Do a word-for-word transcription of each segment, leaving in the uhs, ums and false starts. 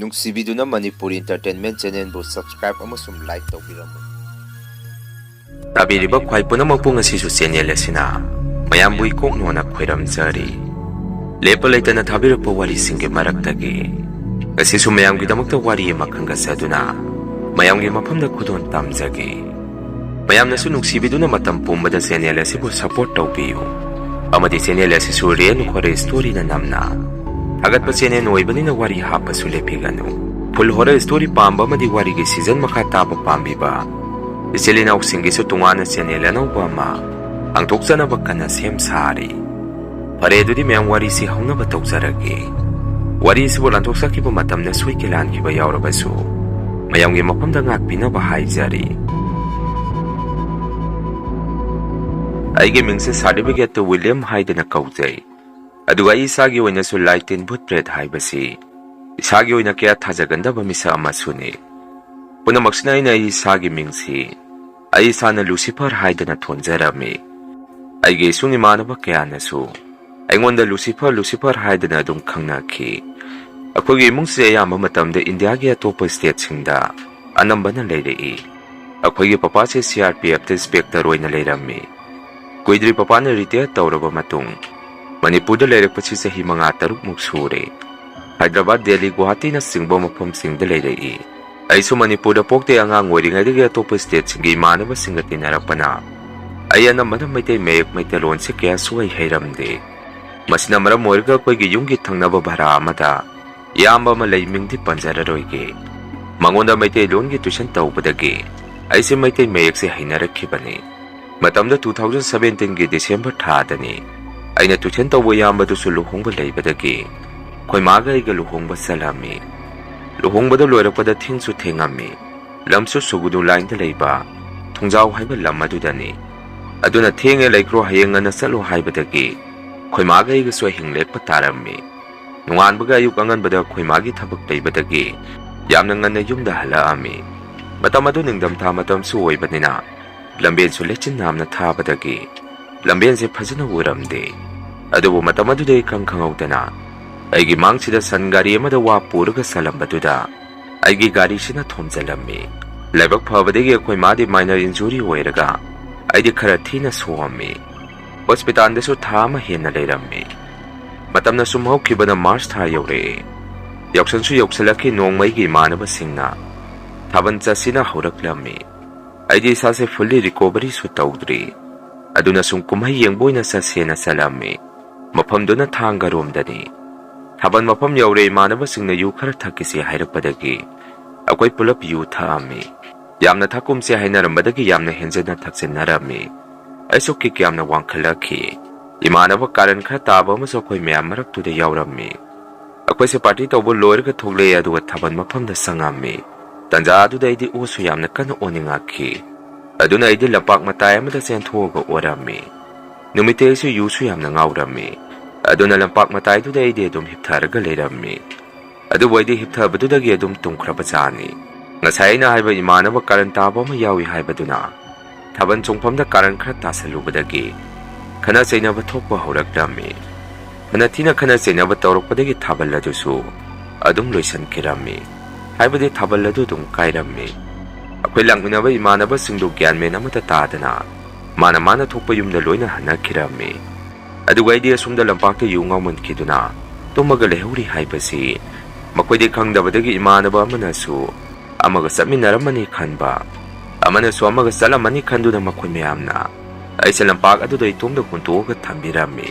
ꯅꯨꯡꯁꯤꯕꯤꯗꯨꯅ Manipur Entertainment Channelꯕꯨ subscribe ꯑꯃꯁꯨꯡ like ꯇꯧꯕꯤꯔꯝꯃꯨ꯫ ꯇꯥꯕꯤꯔꯤꯕ ꯈ꯭ꯋꯥꯏ ꯄꯨꯝꯅꯃꯛꯄꯨ ꯉꯁꯤꯁꯨ channel ꯑꯁꯤꯅ ꯃꯌꯥꯝꯕꯨ ꯏꯀꯣꯛꯅꯣꯅ ꯈꯣꯏꯔꯝꯖꯔꯤ꯫ ꯂꯦꯞꯄ ꯂꯩꯇꯅ ꯊꯥꯕꯤꯔꯛꯄ ꯋꯥꯔꯤꯁꯤꯡꯒꯤ ꯃꯔꯛꯇꯒꯤ ꯉꯁꯤꯁꯨ ꯃꯌꯥꯝꯒꯤꯗꯃꯛꯇ ꯋꯥꯔꯤ ꯑꯃ ꯈꯟꯒꯠꯆꯗꯨꯅ ꯃꯌꯥꯝꯒꯤ ꯃꯐꯝꯗ ꯈꯨꯗꯣꯜ ꯇꯝꯖꯒꯦ꯫ ꯃꯌꯥꯝꯅꯁꯨ ꯅꯨꯡꯁꯤꯕꯤꯗꯨꯅ ꯃꯇꯝ ꯄꯨꯝꯕꯗ channel ꯑꯁꯤꯕꯨ support ꯇꯧꯕꯤꯌꯨ꯫ ꯑꯃꯗꯤ channel ꯑꯁꯤꯁꯨ Real Horror Storyꯅ ꯅꯝꯅ ꯊꯥꯒꯠꯄ channel ꯑꯣꯏꯕꯅꯤꯅ ꯋꯥꯔꯤ ꯍꯥꯞꯄꯁꯨ ꯂꯦꯞꯄꯤꯒꯅꯨ꯫ Full Horror Story ꯄꯥꯝꯕ ꯑꯃꯗꯤ ꯋꯥꯔꯤꯒꯤ season ꯃꯈꯥ ꯇꯥꯕ ꯄꯥꯝꯕꯤꯕ ꯏꯆꯤꯜ ꯏꯅꯥꯎꯁꯤꯡꯒꯤꯁꯨ ꯇꯣꯉꯥꯟꯅ channel ꯑꯅꯧꯕ ꯑꯃ ꯍꯥꯡꯗꯣꯛꯆꯅꯕ ꯀꯟꯅ ꯁꯦꯝ ꯁꯥꯔꯤ꯫ ꯐꯔꯦ, ꯑꯗꯨꯗꯤ ꯃꯌꯥꯝ ꯋꯥꯔꯤꯁꯤ ꯍꯧꯅꯕ ꯇꯧꯖꯔꯒꯦ꯫ ꯋꯥꯔꯤꯁꯤꯕꯨ ꯂꯥꯟꯊꯣꯛꯆꯈꯤꯕ ꯃꯇꯝꯗ ꯁꯣꯏꯈꯤ ꯂꯥꯟꯈꯤꯕ ꯌꯥꯎꯔꯕꯁꯨ ꯃꯌꯥꯝꯒꯤ ꯃꯐꯝꯗ ꯉꯥꯛꯄꯤꯅꯕ ꯍꯥꯏꯖꯔꯤ꯫ ꯑꯩꯒꯤ ꯃꯤꯡꯁꯦ certificateꯇ ꯋꯤꯂꯤꯌꯝ ꯍꯥꯏꯗꯅ ꯀꯧꯖꯩ꯫ ꯑꯗꯨꯒ ꯑꯩ ꯏꯁꯥꯒꯤ ꯑꯣꯏꯅꯁꯨ ꯂꯥꯏ ꯇꯤꯟ ꯚꯨꯠ ꯄ꯭ꯔꯦꯠ ꯍꯥꯏꯕꯁꯤ ꯏꯁꯥꯒꯤ ꯑꯣꯏꯅ ꯀꯌꯥ ꯊꯥꯖꯒꯟꯗꯕ ꯃꯤꯁꯛ ꯑꯃꯁꯨꯅꯤ꯫ ꯄꯨꯝꯅꯃꯛꯁꯤꯅ ꯑꯩꯅ ꯑꯩ ꯏꯁꯥꯒꯤ ꯃꯤꯡꯁꯤ ꯑꯩ ꯏꯁꯥꯅ ꯂꯨꯁꯤꯐꯔ ꯍꯥꯏꯗꯅ ꯊꯣꯟꯖꯔꯝꯃꯤ꯫ ꯑꯩꯒꯤ ꯏꯁꯨꯡ ꯏꯃꯥꯟꯅꯕ ꯀꯌꯥꯅꯁꯨ ꯑꯩꯉꯣꯟꯗ ꯂꯨꯁꯤꯐꯔ, ꯂꯨꯁꯤꯐꯔ ꯍꯥꯏꯗꯅ ꯑꯗꯨꯝ ꯈꯪꯅꯈꯤ꯫ ꯑꯩꯈꯣꯏꯒꯤ ꯏꯃꯨꯡꯁꯦ ꯑꯌꯥꯝꯕ ꯃꯇꯝꯗ ꯏꯟꯗꯤꯌꯥꯒꯤ ꯑꯇꯣꯞꯄ stateꯁꯤꯡꯗ ꯑꯅꯝꯕꯅ ꯂꯩꯔꯛꯏ꯫ ꯑꯩꯈꯣꯏꯒꯤ ꯄꯄꯥꯁꯦ CRPFꯇ inspector ꯑꯣꯏꯅ ꯂꯩꯔꯝꯃꯤ꯫ ꯀꯨꯏꯗ꯭ꯔꯤ ꯄꯄꯥꯅ retire ꯇꯧꯔꯕ ꯃꯇꯨꯡ ꯃꯅꯤꯄꯨꯔꯗ ꯂꯩꯔꯛꯄꯁꯤ ꯆꯍꯤ ꯃꯉꯥ ꯇꯔꯨꯛꯃꯨꯛ ꯁꯨꯔꯦ꯫ ꯍꯥꯏꯗ꯭ꯔꯕꯥꯗ, ꯗꯦꯜꯂꯤ, ꯒꯨꯋꯥꯍꯥꯇꯤꯅꯆꯤꯡꯕ ꯃꯐꯝꯁꯤꯡꯗ ꯂꯩꯔꯛꯏ꯫ ꯑꯩꯁꯨ ꯃꯅꯤꯄꯨꯔꯗ ꯄꯣꯛꯇꯩ ꯑꯉꯥꯡ ꯑꯣꯏꯔꯤꯉꯩꯗꯒꯤ ꯑꯇꯣꯞꯄ stateꯁꯤꯡꯒꯤ ꯏꯃꯥꯟꯅꯕꯁꯤꯡꯒ ꯇꯤꯟꯅꯔꯛꯄꯅ ꯑꯩ ꯑꯅꯝꯕꯅ ꯃꯩꯇꯩ ꯃꯌꯦꯛ, ꯃꯩꯇꯩꯂꯣꯟꯁꯤ ꯀꯌꯥ ꯁꯨꯍꯩ ꯍꯩꯔꯝꯗꯦ꯫ ꯃꯁꯤꯅ ꯃꯔꯝ ꯑꯣꯏꯔꯒ ꯑꯩꯈꯣꯏꯒꯤ ꯌꯨꯝꯒꯤ ꯊꯪꯅꯕ ꯚꯔꯥ ꯑꯃꯗ ꯏꯌꯥꯝꯕ ꯑꯃ ꯂꯩ, ꯃꯤꯡꯗꯤ ꯄꯟꯖꯔꯔꯣꯏꯒꯦ꯫ ꯃꯉꯣꯟꯗ ꯃꯩꯇꯩꯂꯣꯟꯒꯤ tuition ꯇꯧꯕꯗꯒꯤ ꯑꯩꯁꯦ ꯃꯩꯇꯩ ꯃꯌꯦꯛꯁꯦ ꯍꯩꯅꯔꯛꯈꯤꯕꯅꯤ꯫ ꯃꯇꯝꯗ two thousand seventeenꯒꯤ December ꯊꯥꯗꯅꯤ꯫ ꯑꯩꯅ tuition ꯇꯧꯕ ꯏꯌꯥꯝꯕꯗꯨꯁꯨ ꯂꯨꯍꯣꯡꯕ ꯂꯩꯕꯗꯒꯤ ꯑꯩꯈꯣꯏ ꯃꯥꯒ ꯑꯩꯒ ꯂꯨꯍꯣꯡꯕ ꯆꯠꯂꯝꯃꯤ꯫ ꯂꯨꯍꯣꯡꯕꯗ ꯂꯣꯏꯔꯛꯄꯗ ꯊꯦꯡꯁꯨ ꯊꯦꯡꯉꯝꯃꯤ꯫ ꯂꯝꯁꯨ ꯁꯨꯒꯨꯅꯨ lineꯗ ꯂꯩꯕ ꯊꯣꯡꯖꯥꯎ ꯍꯥꯏꯕ ꯂꯝ ꯑꯗꯨꯗꯅꯤ꯫ ꯑꯗꯨꯅ "ꯊꯦꯡꯉꯦ, ꯂꯩꯈ꯭ꯔꯣ, ꯍꯌꯦꯡ ꯉꯟꯅ ꯆꯠꯂꯣ" ꯍꯥꯏꯕꯗꯒꯤ ꯑꯩꯈꯣꯏ ꯃꯥꯒ ꯑꯩꯒꯁꯨ ꯑꯍꯤꯡ ꯂꯦꯛꯄ ꯇꯥꯔꯝꯃꯤ꯫ ꯅꯣꯡꯉꯥꯟꯕꯒ ꯑꯌꯨꯛ ꯑꯉꯟꯕꯗ ꯑꯩꯈꯣꯏ ꯃꯥꯒꯤ ꯊꯕꯛ ꯂꯩꯕꯗꯒꯤ ꯌꯥꯝꯅ ꯉꯟꯅ ꯌꯨꯝꯗ ꯍꯜꯂꯛꯑꯝꯃꯤ꯫ ꯃꯇꯝ ꯑꯗꯨ ꯅꯤꯡꯊꯝꯊꯥ ꯃꯇꯝꯁꯨ ꯑꯣꯏꯕꯅꯤꯅ ꯂꯝꯕꯦꯟꯁꯨ ꯂꯩꯆꯤꯟ ꯌꯥꯝꯅ ꯊꯥꯕꯗꯒꯤ ꯂꯝꯕꯦꯟꯁꯦ ꯐꯖꯅ ꯎꯔꯝꯗꯦ꯫ ꯑꯗꯨꯕꯨ ꯃꯇꯝ ꯑꯗꯨꯗ ꯏꯈꯪ ꯈꯪꯍꯧꯗꯅ ꯑꯩꯒꯤ ꯃꯥꯡꯁꯤꯗ ꯁꯟ ꯒꯥꯔꯤ ꯑꯃꯗ ꯋꯥ ꯄꯨꯔꯒ ꯆꯠꯂꯝꯕꯗꯨꯗ ꯑꯩꯒꯤ ꯒꯥꯔꯤꯁꯤꯅ ꯊꯣꯝꯖꯤꯜꯂꯝꯃꯤ꯫ ꯂꯥꯏꯕꯛ ꯐꯕꯗꯒꯤ ꯑꯩꯈꯣꯏ ꯃꯥꯗꯤ minor injury ꯑꯣꯏꯔꯒ ꯑꯩꯗꯤ ꯈꯔ ꯊꯤꯅ ꯁꯣꯛꯑꯝꯃꯤ꯫ ꯍꯣꯁꯄꯤꯇꯥꯜꯗꯁꯨ ꯊꯥ ꯑꯃ ꯍꯦꯟꯅ ꯂꯩꯔꯝꯃꯤ꯫ ꯃꯇꯝꯅ ꯁꯨꯝ ꯍꯧꯈꯤꯕꯅ ꯃꯥꯔꯆ ꯊꯥ ꯌꯧꯔꯛꯑꯦ꯫ ꯌꯥꯎꯁꯪꯁꯨ ꯌꯧꯁꯤꯜꯂꯛꯈꯤ꯫ ꯅꯣꯡꯃꯩꯒꯤ ꯏꯃꯥꯟꯅꯕꯁꯤꯡꯅ ꯊꯥꯕꯜ ꯆꯠꯁꯤꯅ ꯍꯧꯔꯛꯂꯝꯃꯤ꯫ ꯑꯩꯗꯤ ꯏꯁꯥꯁꯦ fully recoveryꯁꯨ ꯇꯧꯗ꯭ꯔꯤ꯫ ꯑꯗꯨꯅ ꯁꯨꯝ ꯀꯨꯝꯍꯩ ꯌꯦꯡꯕ ꯑꯣꯏꯅ ꯆꯠꯁꯦꯅ ꯆꯠꯂꯝꯃꯤ꯫ ꯃꯐꯝꯗꯨꯅ ꯊꯥꯡꯒꯔꯣꯝꯗꯅꯤ꯫ ꯊꯥꯕꯜ ꯃꯐꯝ ꯌꯧꯔꯦ꯫ ꯏꯃꯥꯟꯅꯕꯁꯤꯡꯅ ꯌꯨ ꯈꯔ ꯊꯛꯈꯤꯁꯤ ꯍꯥꯏꯔꯛꯄꯗꯒꯤ ꯑꯩꯈꯣꯏ ꯄꯨꯂꯞ ꯌꯨ ꯊꯛꯑꯝꯃꯤ꯫ ꯌꯥꯝꯅ ꯊꯛꯀꯨꯝꯁꯦ ꯍꯥꯏꯅꯔꯝꯕꯗꯒꯤ ꯌꯥꯝꯅ ꯍꯦꯟꯖꯟꯅ ꯊꯛꯆꯤꯟꯅꯔꯝꯃꯤ꯫ ꯑꯩꯁꯨ ꯀꯤꯛ ꯌꯥꯝꯅ ꯋꯥꯡꯈꯠꯂꯛꯈꯤ꯫ ꯏꯃꯥꯟꯅꯕ ꯀꯥꯔꯟ ꯈꯔ ꯇꯥꯕ ꯑꯃꯁꯨ ꯑꯩꯈꯣꯏ ꯃꯌꯥꯝ ꯃꯔꯛꯇꯨꯗ ꯌꯥꯎꯔꯝꯃꯤ꯫ ꯑꯩꯈꯣꯏꯁꯦ party ꯇꯧꯕ ꯂꯣꯏꯔꯒ ꯊꯣꯛꯂꯛꯑꯦ, ꯑꯗꯨꯒ ꯊꯥꯕꯜ ꯃꯐꯝꯗ ꯆꯪꯉꯝꯃꯤ꯫ ꯇꯟꯖꯥ ꯑꯗꯨꯗ ꯑꯩꯗꯤ ꯑꯣꯁꯨ ꯌꯥꯝꯅ ꯀꯟꯅ ꯑꯣꯅꯤꯡꯉꯛꯈꯤ꯫ ꯑꯗꯨꯅ ꯑꯩꯗꯤ ꯂꯝꯄꯥꯛ ꯃꯇꯥꯏ ꯑꯃꯗ ꯆꯦꯟꯊꯣꯛꯑꯒ ꯑꯣꯔꯝꯃꯤ꯫ ꯅꯨꯃꯤꯠꯇꯨ ꯑꯩꯁꯨ ꯌꯨꯁꯨ ꯌꯥꯝꯅ ꯉꯥꯎꯔꯝꯃꯤ꯫ ꯑꯗꯨꯅ ꯂꯝꯄꯥꯛ ꯃꯇꯥꯏꯗꯨꯗ ꯑꯩꯗꯤ ꯑꯗꯨꯝ ꯍꯤꯞꯊꯔꯒ ꯂꯩꯔꯝꯃꯤ꯫ ꯑꯗꯨꯕꯨ ꯑꯩꯗꯤ ꯍꯤꯞꯊꯕꯗꯨꯗꯒꯤ ꯑꯗꯨꯝ ꯇꯨꯝꯈ꯭ꯔꯕꯖꯥꯠꯅꯤ꯫ ꯉꯁꯥꯏ ꯑꯩꯅ ꯍꯥꯏꯕ ꯏꯃꯥꯟꯅꯕ ꯀꯥꯔꯟ ꯇꯥꯕ ꯑꯃ ꯌꯥꯎꯏ ꯍꯥꯏꯕꯗꯨꯅ ꯊꯥꯕꯜ ꯆꯣꯡꯐꯝꯗ ꯀꯥꯔꯟ ꯈꯔ ꯇꯥꯁꯜꯂꯨꯕꯗꯒꯤ ꯈꯠꯅ ꯆꯩꯅꯕ ꯊꯣꯛꯄ ꯍꯧꯔꯛꯂꯝꯃꯤ꯫ ꯐꯅ ꯊꯤꯅ ꯈꯠꯅ ꯆꯩꯅꯕ ꯇꯧꯔꯛꯄꯗꯒꯤ ꯊꯥꯕꯜ ꯑꯗꯨꯁꯨ ꯑꯗꯨꯝ ꯂꯣꯏꯁꯤꯟꯈꯤꯔꯝꯃꯤ꯫ ꯍꯥꯏꯕꯗꯤ ꯊꯥꯕꯜ ꯑꯗꯨ ꯑꯗꯨꯝ ꯀꯥꯏꯔꯝꯃꯤ꯫ ꯑꯩꯈꯣꯏ ꯂꯥꯛꯃꯤꯟꯅꯕ ꯏꯃꯥꯟꯅꯕꯁꯤꯡꯗꯨ ꯒ꯭ꯌꯥꯟ ꯃꯦꯟ ꯑꯃꯠꯇ ꯇꯥꯗꯅ ꯃꯥꯅ ꯃꯥꯅ ꯊꯣꯛꯄ ꯌꯨꯝꯗ ꯂꯣꯏꯅ ꯍꯟꯅꯈꯤꯔꯝꯃꯤ꯫ ꯑꯗꯨꯒ ꯑꯩꯗꯤ ꯑꯁꯣꯝꯗ ꯂꯝꯄꯥꯛꯇ ꯌꯨ ꯉꯥꯎꯃꯟꯈꯤꯗꯨꯅ ꯇꯨꯝꯃꯒ ꯂꯩꯍꯧꯔꯤ ꯍꯥꯏꯕꯁꯤ ꯃꯈꯣꯏꯗꯤ ꯈꯪꯗꯕꯗꯒꯤ ꯏꯃꯥꯟꯅꯕ ꯑꯃꯅꯁꯨ ꯑꯃꯒ ꯆꯠꯃꯤꯟꯅꯔꯝꯃꯅꯤ ꯈꯟꯕ, ꯑꯃꯅꯁꯨ ꯑꯃꯒ ꯆꯠꯂꯝꯃꯅꯤ ꯈꯟꯗꯨꯅ ꯃꯈꯣꯏ ꯃꯌꯥꯝꯅ ꯑꯩꯁꯦ ꯂꯝꯄꯥꯛ ꯑꯗꯨꯗ ꯏꯇꯣꯝꯗ ꯍꯨꯟꯇꯣꯛꯑꯒ ꯊꯝꯕꯤꯔꯝꯃꯤ꯫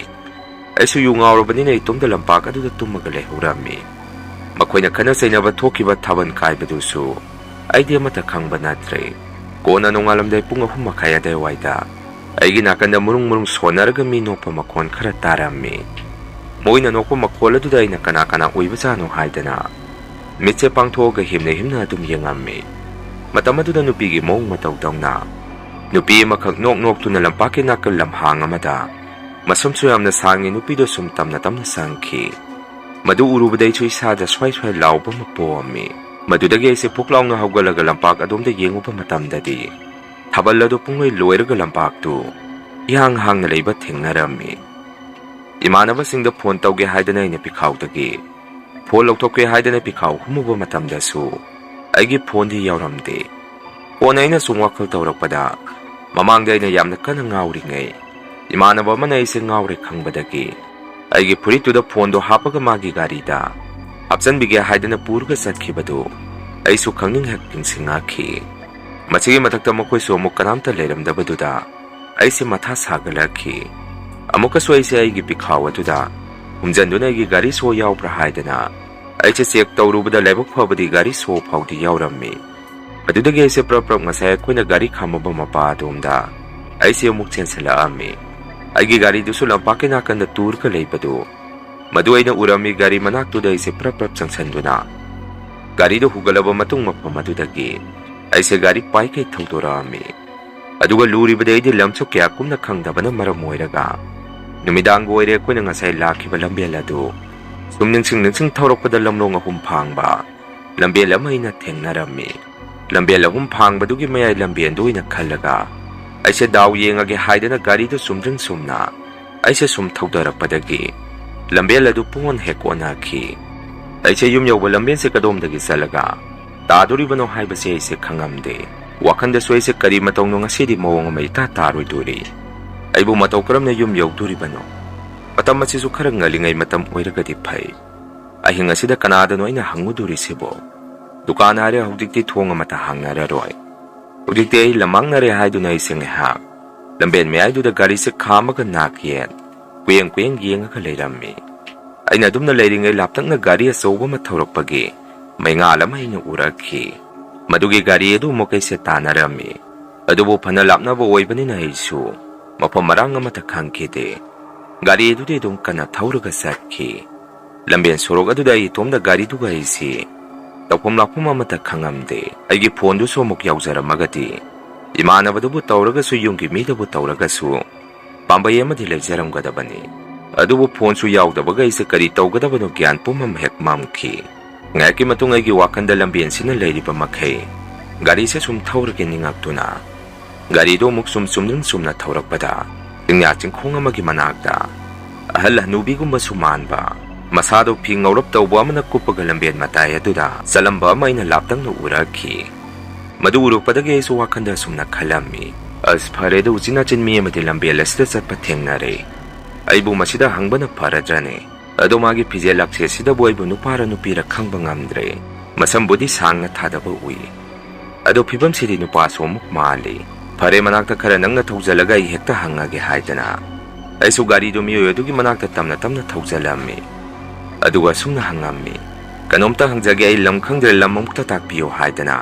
ꯑꯩꯁꯨ ꯌꯨ ꯉꯥꯎꯔꯕꯅꯤꯅ ꯏꯇꯣꯝꯗ ꯂꯝꯄꯥꯛ ꯑꯗꯨꯗ ꯇꯨꯝꯃꯒ ꯂꯩꯍꯧꯔꯝꯃꯤ꯫ ꯃꯈꯣꯏꯅ ꯈꯠꯅ ꯆꯩꯅꯕ ꯊꯣꯛꯈꯤꯕ ꯊꯥꯕꯜ ꯀꯥꯏꯕꯗꯨꯁꯨ ꯑꯩꯗꯤ ꯑꯃꯠꯇ ꯈꯪꯕ ꯅꯠꯇ꯭ꯔꯦ꯫ ꯀꯣꯟꯅ ꯅꯣꯡꯉꯥꯜꯂꯝꯗꯥꯏ ꯄꯨꯡ ꯑꯍꯨꯝ ꯃꯈꯥꯏ ꯑꯗꯨꯋꯥꯏꯗ ꯑꯩꯒꯤ ꯅꯥꯀꯟꯗ ꯃꯔꯨꯡ ꯃꯔꯨꯡ ꯁꯣꯟꯅꯔꯒ ꯃꯤ ꯅꯣꯛꯄ ꯃꯈꯣꯟ ꯈꯔ ꯇꯥꯔꯝꯃꯤ꯫ ꯃꯣꯏꯅ ꯅꯣꯛꯄ ꯃꯈꯣꯜ ꯑꯗꯨꯗ ꯑꯩꯅ ꯀꯅꯥ ꯀꯅꯥ ꯑꯣꯏꯕꯖꯥꯠꯅꯣ ꯍꯥꯏꯗꯅ ꯃꯤꯠꯁꯦ ꯄꯥꯡꯊꯣꯛꯑꯒ ꯍꯤꯝꯅ ꯍꯤꯝꯅ ꯑꯗꯨꯝ ꯌꯦꯡꯉꯝꯃꯤ꯫ ꯃꯇꯝ ꯑꯗꯨꯗ ꯅꯨꯄꯤꯒꯤ ꯃꯑꯣꯡ ꯃꯇꯧ ꯇꯧꯅ ꯅꯨꯄꯤ ꯑꯃꯈꯛ ꯅꯣꯛ ꯅꯣꯛꯇꯨꯅ ꯂꯝꯄꯥꯛꯀꯤ ꯅꯥꯀꯜ ꯂꯝꯍꯥꯡ ꯑꯃꯗ ꯃꯁꯝꯁꯨ ꯌꯥꯝꯅ ꯁꯥꯡꯉꯤ ꯅꯨꯄꯤꯗꯣ ꯁꯨꯝ ꯇꯝꯅ ꯇꯝꯅ ꯆꯪꯈꯤ꯫ ꯃꯗꯨ ꯎꯔꯨꯕꯗ ꯑꯩꯁꯨ ꯏꯁꯥꯗ ꯁ꯭ꯋꯥꯏ ꯁ꯭ꯋꯥꯏ ꯂꯥꯎꯕ ꯑꯃ ꯄꯣꯛꯑꯝꯃꯤ꯫ ꯃꯗꯨꯗꯒꯤ ꯑꯩꯁꯦ ꯐꯨꯛ ꯂꯥꯎꯅ ꯍꯧꯒꯠꯂꯒ ꯂꯝꯄꯥꯛ ꯑꯗꯣꯝꯗ ꯌꯦꯡꯉꯨꯕ ꯃꯇꯝꯗꯗꯤ ꯊꯥꯕꯜ ꯑꯗꯨ ꯄꯨꯡꯂꯣꯏ ꯂꯣꯏꯔꯒ ꯂꯝꯄꯥꯛꯇꯨ ꯏꯍꯥꯡ ꯍꯥꯡꯅ ꯂꯩꯕ ꯊꯦꯡꯅꯔꯝꯃꯤ꯫ ꯏꯃꯥꯟꯅꯕꯁꯤꯡꯗ ꯐꯣꯟ ꯇꯧꯒꯦ ꯍꯥꯏꯗꯅ ꯑꯩꯅ ꯄꯤꯈꯥꯎꯗꯒꯤ ꯐꯣꯟ ꯂꯧꯊꯣꯛꯀꯦ ꯍꯥꯏꯗꯅ ꯄꯤꯈꯥꯎ ꯍꯨꯝꯃꯨꯕ ꯃꯇꯝꯗꯁꯨ ꯑꯩꯒꯤ ꯐꯣꯟꯗꯤ ꯌꯥꯎꯔꯝꯗꯦ꯫ ꯀꯣꯟꯅ ꯑꯩꯅ ꯁꯨꯝ ꯋꯥꯈꯜ ꯇꯧꯔꯛꯄꯗ, ꯃꯃꯥꯡꯗ ꯑꯩꯅ ꯌꯥꯝꯅ ꯀꯟꯅ ꯉꯥꯎꯔꯤꯉꯩ, ꯏꯃꯥꯟꯅꯕ ꯑꯃꯅ ꯑꯩꯁꯦ ꯉꯥꯎꯔꯦ ꯈꯪꯕꯗꯒꯤ, ꯑꯩꯒꯤ ꯐꯨꯔꯤꯠꯇꯨꯗ ꯐꯣꯟꯗꯣ ꯍꯥꯞꯄꯒ ꯃꯥꯒꯤ ꯒꯥꯔꯤꯗ ꯍꯥꯞꯆꯟꯕꯤꯒꯦ ꯍꯥꯏꯗꯅ ꯄꯨꯔꯒ ꯆꯠꯈꯤꯕꯗꯨ ꯑꯩꯁꯨ ꯈꯪꯅꯤꯡ ꯍꯦꯛ ꯅꯤꯡꯁꯤꯡꯉꯛꯈꯤ꯫ ꯃꯁꯤꯒꯤ ꯃꯊꯛꯇ ꯃꯈꯣꯏꯁꯨ ꯑꯃꯨꯛ ꯀꯅꯥꯝꯇ ꯂꯩꯔꯝꯗꯕꯗꯨꯗ ꯑꯩꯁꯦ ꯃꯊꯥ ꯁꯥꯒꯠꯂꯛꯈꯤ꯫ ꯑꯃꯨꯛꯀꯁꯨ ꯑꯩꯁꯦ ꯑꯩꯒꯤ ꯄꯤꯈꯥꯎ ꯑꯗꯨꯗ ꯍꯨꯝꯖꯟꯗꯨꯅ ꯑꯩꯒꯤ ꯒꯥꯔꯤ ꯁꯣ ꯌꯥꯎꯕ꯭ꯔꯥ ꯍꯥꯏꯗꯅ ꯑꯩꯁꯦ ꯆꯦꯛ ꯇꯧꯔꯨꯕꯗ ꯂꯥꯏꯕꯛ ꯐꯕꯗꯤ ꯒꯥꯔꯤ ꯁꯣ ꯐꯥꯎꯗꯤ ꯌꯥꯎꯔꯝꯃꯤ꯫ ꯑꯗꯨꯗꯒꯤ ꯑꯩꯁꯦ ꯄ꯭ꯔꯞ ꯄ꯭ꯔꯞ ꯉꯁꯥꯏ ꯑꯩꯈꯣꯏꯅ ꯒꯥꯔꯤ ꯈꯥꯝꯃꯕ ꯃꯄꯥ ꯑꯗꯣꯝꯗ ꯑꯩꯁꯦ ꯑꯃꯨꯛ ꯆꯦꯟꯁꯤꯜꯂꯛꯑꯝꯃꯤ꯫ ꯑꯩꯒꯤ ꯒꯥꯔꯤꯗꯨꯁꯨ ꯂꯝꯄꯥꯛꯀꯤ ꯅꯥꯀꯟꯗ ꯇꯨꯔꯒ ꯂꯩꯕꯗꯨ ꯃꯗꯨ ꯑꯩꯅ ꯎꯔꯝꯃꯤ꯫ ꯒꯥꯔꯤ ꯃꯅꯥꯛꯇꯨꯗ ꯑꯩꯁꯦ ꯄ꯭ꯔꯞ ꯄ꯭ꯔꯞ ꯆꯪꯁꯤꯟꯗꯨꯅ ꯒꯥꯔꯤꯗꯨ ꯍꯨꯒꯠꯂꯕ ꯃꯇꯨꯡ ꯃꯐꯝ ꯑꯗꯨꯗꯒꯤ ꯑꯩꯁꯦ ꯒꯥꯔꯤ ꯄꯥꯏꯈꯩ ꯊꯧꯗꯣꯔꯛꯑꯝꯃꯤ꯫ ꯑꯗꯨꯒ ꯂꯨꯔꯤꯕꯗꯤ ꯑꯩꯗꯤ ꯂꯝꯁꯨ ꯀꯌꯥ ꯀꯨꯞꯅ ꯈꯪꯗꯕꯅ ꯃꯔꯝ ꯑꯣꯏꯔꯒ ꯅꯨꯃꯤꯗꯥꯡꯒ ꯑꯣꯏꯔꯦ ꯑꯩꯈꯣꯏꯅ ꯉꯁꯥꯏ ꯂꯥꯛꯈꯤꯕ ꯂꯝꯕꯦꯜ ꯑꯗꯨ ꯁꯨꯝ ꯅꯤꯡꯁꯤꯡ ꯅꯤꯡꯁꯤꯡ ꯊꯧꯔꯛꯄꯗ ꯂꯝꯂꯣꯡ ꯑꯍꯨꯝ ꯐꯥꯡꯕ ꯂꯝꯕꯦꯜ ꯑꯃ ꯑꯩꯅ ꯊꯦꯡꯅꯔꯝꯃꯤ꯫ ꯂꯝꯕꯦꯜ ꯑꯍꯨꯝ ꯐꯥꯡꯕꯗꯨꯒꯤ ꯃꯌꯥꯏ ꯂꯝꯕꯦꯟꯗꯨ ꯑꯣꯏꯅ ꯈꯜꯂꯒ ꯑꯩꯁꯦ ꯗꯥꯎ ꯌꯦꯡꯉꯒꯦ ꯍꯥꯏꯗꯅ ꯒꯥꯔꯤꯗꯨ ꯆꯨꯝꯗ꯭ꯔꯤꯡ ꯆꯨꯝꯅ ꯑꯩꯁꯦ ꯁꯨꯝ ꯊꯧꯗꯔꯛꯄꯗꯒꯤ ꯂꯝꯕꯦꯜ ꯑꯗꯨ ꯄꯨꯡ ꯍꯦꯛ ꯑꯣꯟꯅꯈꯤ꯫ ꯑꯩꯁꯦ ꯌꯨꯝ ꯌꯧꯕ ꯂꯝꯕꯦꯜꯁꯦ ꯀꯗꯣꯝꯗꯒꯤ ꯆꯠꯂꯒ ꯇꯥꯗꯣꯔꯤꯕꯅꯣ ꯍꯥꯏꯕꯁꯦ ꯑꯩꯁꯦ ꯈꯪꯉꯝꯗꯦ꯫ ꯋꯥꯈꯜꯗꯁꯨ ꯑꯩꯁꯦ ꯀꯔꯤ ꯃꯇꯧꯅꯣ ꯉꯁꯤꯗꯤ ꯃꯑꯣꯡ ꯑꯃ ꯏꯇꯥ ꯇꯥꯔꯣꯏꯗꯣꯔꯤ꯫ ꯑꯩꯕꯨ ꯃꯇꯧ ꯀꯔꯝꯅ ꯌꯨꯝ ꯌꯧꯗꯣꯔꯤꯕꯅꯣ? ꯃꯇꯝ ꯑꯁꯤꯁꯨ ꯈꯔ ꯉꯜꯂꯤꯉꯩ ꯃꯇꯝ ꯑꯣꯏꯔꯒꯗꯤ ꯐꯩ꯫ ꯑꯍꯤꯡ ꯑꯁꯤꯗ ꯀꯅꯥꯗꯅꯣ ꯑꯩꯅ ꯍꯪꯉꯨꯗꯣꯔꯤꯁꯤꯕꯣ? ꯗꯨꯀꯥꯟ ꯍꯥꯏꯔꯦ ꯍꯧꯖꯤꯛꯇꯤ ꯊꯣꯡ ꯑꯃꯠꯇ ꯍꯥꯡꯅꯔꯔꯣꯏ꯫ ꯍꯧꯖꯤꯛꯇꯤ ꯑꯩ ꯂꯝꯃꯥꯡꯅꯔꯦ ꯍꯥꯏꯗꯨꯅ ꯑꯩꯁꯦ ꯉꯥꯏꯍꯥꯛ ꯂꯝꯕꯦꯟ ꯃꯌꯥꯏꯗꯨꯗ ꯒꯥꯔꯤꯁꯦ ꯈꯥꯝꯃꯒ ꯅꯥꯛ ꯌꯦꯠ ꯀꯨꯌꯦꯡ ꯀꯨꯌꯦꯡ ꯌꯦꯡꯉꯒ ꯂꯩꯔꯝꯃꯤ꯫ ꯑꯩꯅ ꯑꯗꯨꯝꯅ ꯂꯩꯔꯤꯉꯩ ꯂꯥꯞꯇꯛꯅ ꯒꯥꯔꯤ ꯑꯆꯧꯕ ꯑꯃ ꯊꯧꯔꯛꯄꯒꯤ ꯃꯩꯉꯥꯜ ꯑꯃ ꯑꯩꯅ ꯎꯔꯛꯈꯤ꯫ ꯃꯗꯨꯒꯤ ꯒꯥꯔꯤ ꯑꯗꯨ ꯑꯃꯨꯛ ꯑꯩꯁꯦ ꯇꯥꯟꯅꯔꯝꯃꯤ꯫ ꯑꯗꯨꯕꯨ ꯐꯅ ꯂꯥꯞꯅꯕ ꯑꯣꯏꯕꯅꯤꯅ ꯑꯩꯁꯨ ꯃꯐꯝ ꯃꯔꯥꯡ ꯑꯃꯠꯇ ꯈꯪꯈꯤꯗꯦ꯫ ꯒꯥꯔꯤ ꯑꯗꯨꯗꯤ ꯑꯗꯨꯝ ꯀꯟꯅ ꯊꯧꯔꯒ ꯆꯠꯈꯤ꯫ ꯂꯝꯕꯦꯟ ꯁꯣꯔꯣꯛ ꯑꯗꯨꯗ ꯑꯩ ꯏꯇꯣꯝꯗ ꯒꯥꯔꯤꯗꯨꯒ ꯑꯩꯁꯤ ꯇꯧꯐꯝ ꯂꯥꯛꯐꯝ ꯑꯃꯠꯇ ꯈꯪꯉꯝꯗꯦ꯫ ꯑꯩꯒꯤ ꯐꯣꯟꯗꯨꯁꯨ ꯑꯃꯨꯛ ꯌꯥꯎꯖꯔꯝꯃꯒꯗꯤ ꯏꯃꯥꯟꯅꯕꯗꯨꯕꯨ ꯇꯧꯔꯒꯁꯨ ꯌꯨꯝꯒꯤ ꯃꯤꯗꯕꯨ ꯇꯧꯔꯒꯁꯨ ꯄꯥꯝꯕꯩ ꯑꯃꯗꯤ ꯂꯩꯖꯔꯝꯒꯗꯕꯅꯤ꯫ ꯑꯗꯨꯕꯨ ꯐꯣꯟꯁꯨ ꯌꯥꯎꯗꯕꯒ ꯑꯩꯁꯦ ꯀꯔꯤ ꯇꯧꯒꯗꯕꯅꯣ ꯒ꯭ꯌꯥꯟ ꯄꯨꯝꯕ ꯍꯦꯛ ꯃꯝꯈꯤ꯫ ꯉꯥꯏꯍꯥꯛꯀꯤ ꯃꯇꯨꯡ ꯑꯩꯒꯤ ꯋꯥꯈꯜꯗ ꯂꯝꯕꯦꯟꯁꯤꯅ ꯂꯩꯔꯤꯕ ꯃꯈꯩ ꯒꯥꯔꯤꯁꯦ ꯁꯨꯝ ꯊꯧꯔꯒꯦ ꯅꯤꯡꯉꯛꯇꯨꯅ ꯒꯥꯔꯤꯗꯨ ꯑꯃꯨꯛ ꯁꯨꯝ ꯆꯨꯝꯗ꯭ꯔꯤꯡ ꯆꯨꯝꯅ ꯊꯧꯔꯛꯄꯗ ꯆꯤꯡꯌꯥ ꯆꯤꯡꯈꯣꯡ ꯑꯃꯒꯤ ꯃꯅꯥꯛꯇ ꯑꯍꯜ ꯍꯅꯨꯕꯤꯒꯨꯝꯕꯁꯨ ꯃꯥꯟꯕ, ꯃꯁꯥꯗꯣ ꯐꯤ ꯉꯧꯔꯞ ꯇꯧꯕ ꯑꯃꯅ ꯀꯨꯞꯄꯒ ꯂꯝꯕꯦꯟ ꯃꯇꯥꯏ ꯑꯗꯨꯗ ꯆꯠꯂꯝꯕ ꯑꯃ ꯑꯩꯅ ꯂꯥꯞꯇꯛꯅ ꯎꯔꯛꯈꯤ꯫ ꯃꯗꯨ ꯎꯔꯛꯄꯗꯒꯤ ꯑꯩꯁꯨ ꯋꯥꯈꯜꯗ ꯑꯁꯨꯝꯅ ꯈꯜꯂꯝꯃꯤ, "ꯑꯁ, ꯐꯔꯦꯗ, ꯎꯆꯤꯟ ꯅꯥꯆꯤꯟ ꯃꯤ ꯑꯃꯗꯤ ꯂꯝꯕꯦꯜ ꯑꯁꯤꯗ ꯆꯠꯄ ꯊꯦꯡꯅꯔꯦ꯫ ꯑꯩꯕꯨ ꯃꯁꯤꯗ ꯍꯪꯕꯅ ꯐꯔꯗ꯭ꯔꯅꯦ?" ꯑꯗꯣ ꯃꯥꯒꯤ ꯐꯤꯖꯦꯜ ꯂꯥꯛꯆꯦꯠꯁꯤꯗꯕꯨ ꯑꯩꯕꯨ ꯅꯨꯄꯥꯔ ꯅꯨꯄꯤꯔ ꯈꯪꯕ ꯉꯝꯗ꯭ꯔꯦ꯫ ꯃꯁꯝꯕꯨꯗꯤ ꯁꯥꯡꯅ ꯊꯥꯗꯕ ꯎꯏ꯫ ꯑꯗꯣ ꯐꯤꯕꯝꯁꯤꯗꯤ ꯅꯨꯄꯥꯁꯨ ꯑꯃꯨꯛ ꯃꯥꯜꯂꯤ꯫ ꯐꯔꯦ, ꯃꯅꯥꯛꯇ ꯈꯔ ꯅꯪꯅ ꯊꯧꯖꯜꯂꯒ ꯑꯩ ꯍꯦꯛꯇ ꯍꯪꯉꯒꯦ ꯍꯥꯏꯗꯅ ꯑꯩꯁꯨ ꯒꯥꯔꯤꯗꯨ ꯃꯤꯑꯣꯏ ꯑꯗꯨꯒꯤ ꯃꯅꯥꯛꯇ ꯇꯞꯅ ꯇꯞꯅ ꯊꯧꯖꯜꯂꯝꯃꯤ꯫ ꯑꯗꯨꯒ ꯑꯁꯨꯝꯅ ꯍꯪꯉꯝꯃꯤ, "ꯀꯩꯅꯣꯝꯇ ꯍꯪꯖꯒꯦ, ꯑꯩ ꯂꯝ ꯈꯪꯗ꯭ꯔꯦ, ꯂꯝ ꯑꯃꯨꯛꯇ ꯇꯥꯛꯄꯤꯌꯨ" ꯍꯥꯏꯗꯅ